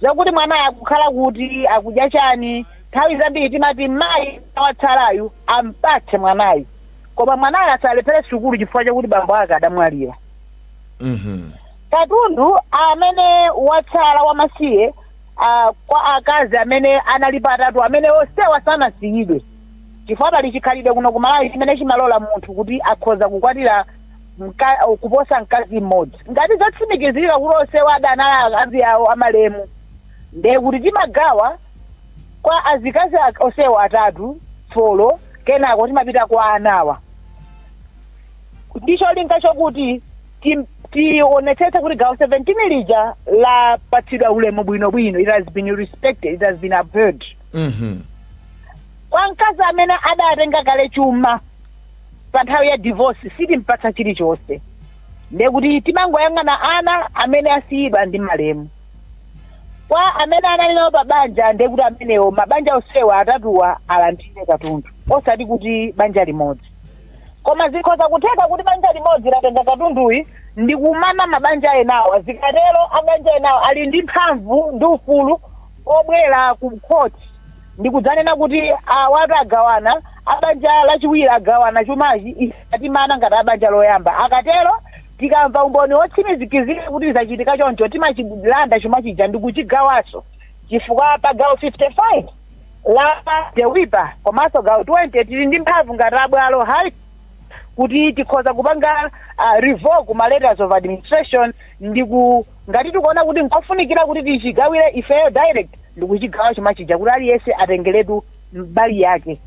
Zakuti mwanayo akukhala kuti, akudya chani, nthawi zambiri timati mayi watsalayu ampatse mwanayo, koma mwanayo asalephere sukulu chifukwa chakuti bambo ake adamwalira. Katundu amene watsala wamasiye kwa akazi amene analipo atatu amene onsewa sanasiyidwe, chifukwa pali chikhalidwe kuno kuMalawi chimene chimalola munthu kuti akhoza kukwatira Kuposa mkazi mmodzi, ngati zatsimikizika kuti onsewo adanali akazi awo amalemu, ndiye kuti timagawa kwa azikazi onsewo atatu four, kenako timapita kwa anawa, ndi cholinga chokuti tionetsetse kuti gawo 17 lija lapatsidwa ulemu bwinobwino. It has been respected, it has been upheld. Kwa mkazi amene adatenga kale chuma pa nthawi ya divorce, sitimpatsa chilichonse. Ndiye kuti timangoyang'ana ana amene asiyidwa ndi malemu. Kwa amene anali nawo pa banja, ndiye kuti amenewo mabanja onsewa atatuwa alandire katundu, osati kuti banja limodzi. Koma zikhoza kutheka kuti banja limodzi latenga katunduyi ndi kumana mabanja enawo. Zikatero, abanja enawo ali ndi mphamvu ndi ufulu obwera ku court ndi kudzanena kuti awatu agawana, abanja lachiwiri agawana chumachi, ife atimana ngati abanja loyamba. Akatero, tikamva umboni wotsimikizika kuti zachitika choncho, timachilanda chuma chija ndi kuchigawanso, chifukwa pa gawo 55 la DEWIPA komanso gawo 20 tili ndi mphamvu ngati abwalo high kuti tikhoza kupanga revoke ma letters of administration, ndi ku ngati tikuona kuti nkofunikira kuti tichigawire ifeyo direct, ndikuchigawa chuma chija kuti aliyense atengeretu mbali yake.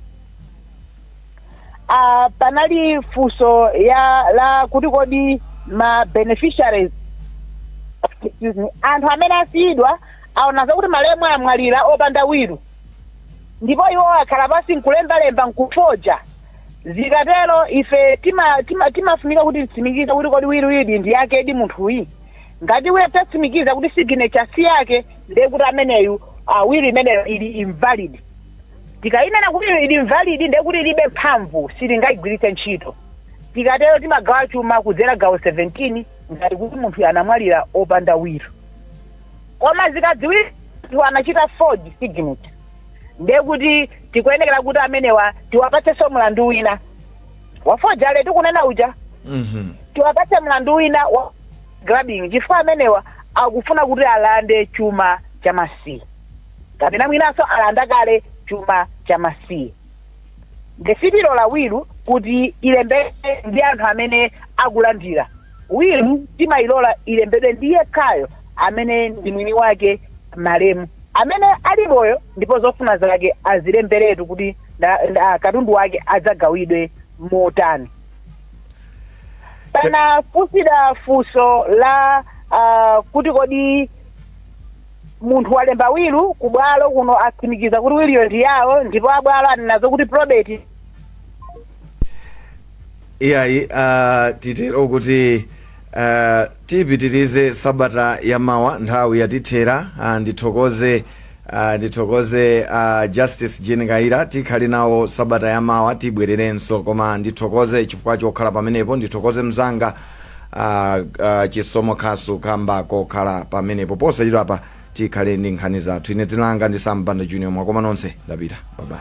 Panali funso ya la kuti kodi ma beneficiaries, excuse me, anthu amene asiyidwa aona zakuti malemu amwalira opanda will, ndipo iwo akhala pasi nkulembalemba nkufoja. Zikatero, ife timafunika kuti titsimikize kuti kodi will ili ndi yake di munthuyi. Ngati will tatsimikiza kuti signature si yake, ndiye kuti ameneyu will imeneyo ili invalid. Tikayinena kuti ili invalid, ndiye kuti ilibe mphamvu, sitingayigwiritse ntchito. Tikatero, timagawa chuma kudzera gawo 17 ngati kuti munthu anamwalira opanda will. Koma zikadziwika anachita forge signature, ndiye kuti tikuyenekera kuti amenewa tiwapatsenso mlandu wina wa forgery tikunena uja. Tiwapatse mlandu wina wa grabbing, chifukwa amenewa akufuna kuti alande chuma cha masiye, kapena mwinanso alanda kale chuma cha masiye. Nde sitilola will kuti ilembedwe ndi anthu amene akulandira. Will timayilola ilembedwe ndi yekhayo amene ndi mwini wake malemu amene ali moyo, ndipo zofuna zake azilemberetu kuti katundu wake adzagawidwe motani. Panafunsidwa funso la kuti kodi munthu walemba will kubwalo kuno, atsimikiza kuti will yo ndi yawo, ndipo abwalo anenazo kuti probate. Iyayi, titero kuti tipitirize sabata yamawa, nthawi yatithera. Ndithokoze Justice Jane Kaira. Tikhale nawo sabata yamawa, tibwererenso. Koma ndithokoze chifukwa chokhala pamenepo. Ndithokoze mzanga Chisomo Khasu kamba kokhala pamenepo. Posachedwapa tikhale ndi nkhani zathu. Ine dzina langa ndi Sambanda Junior. Mwakoma nonse, ndapita, bye bye.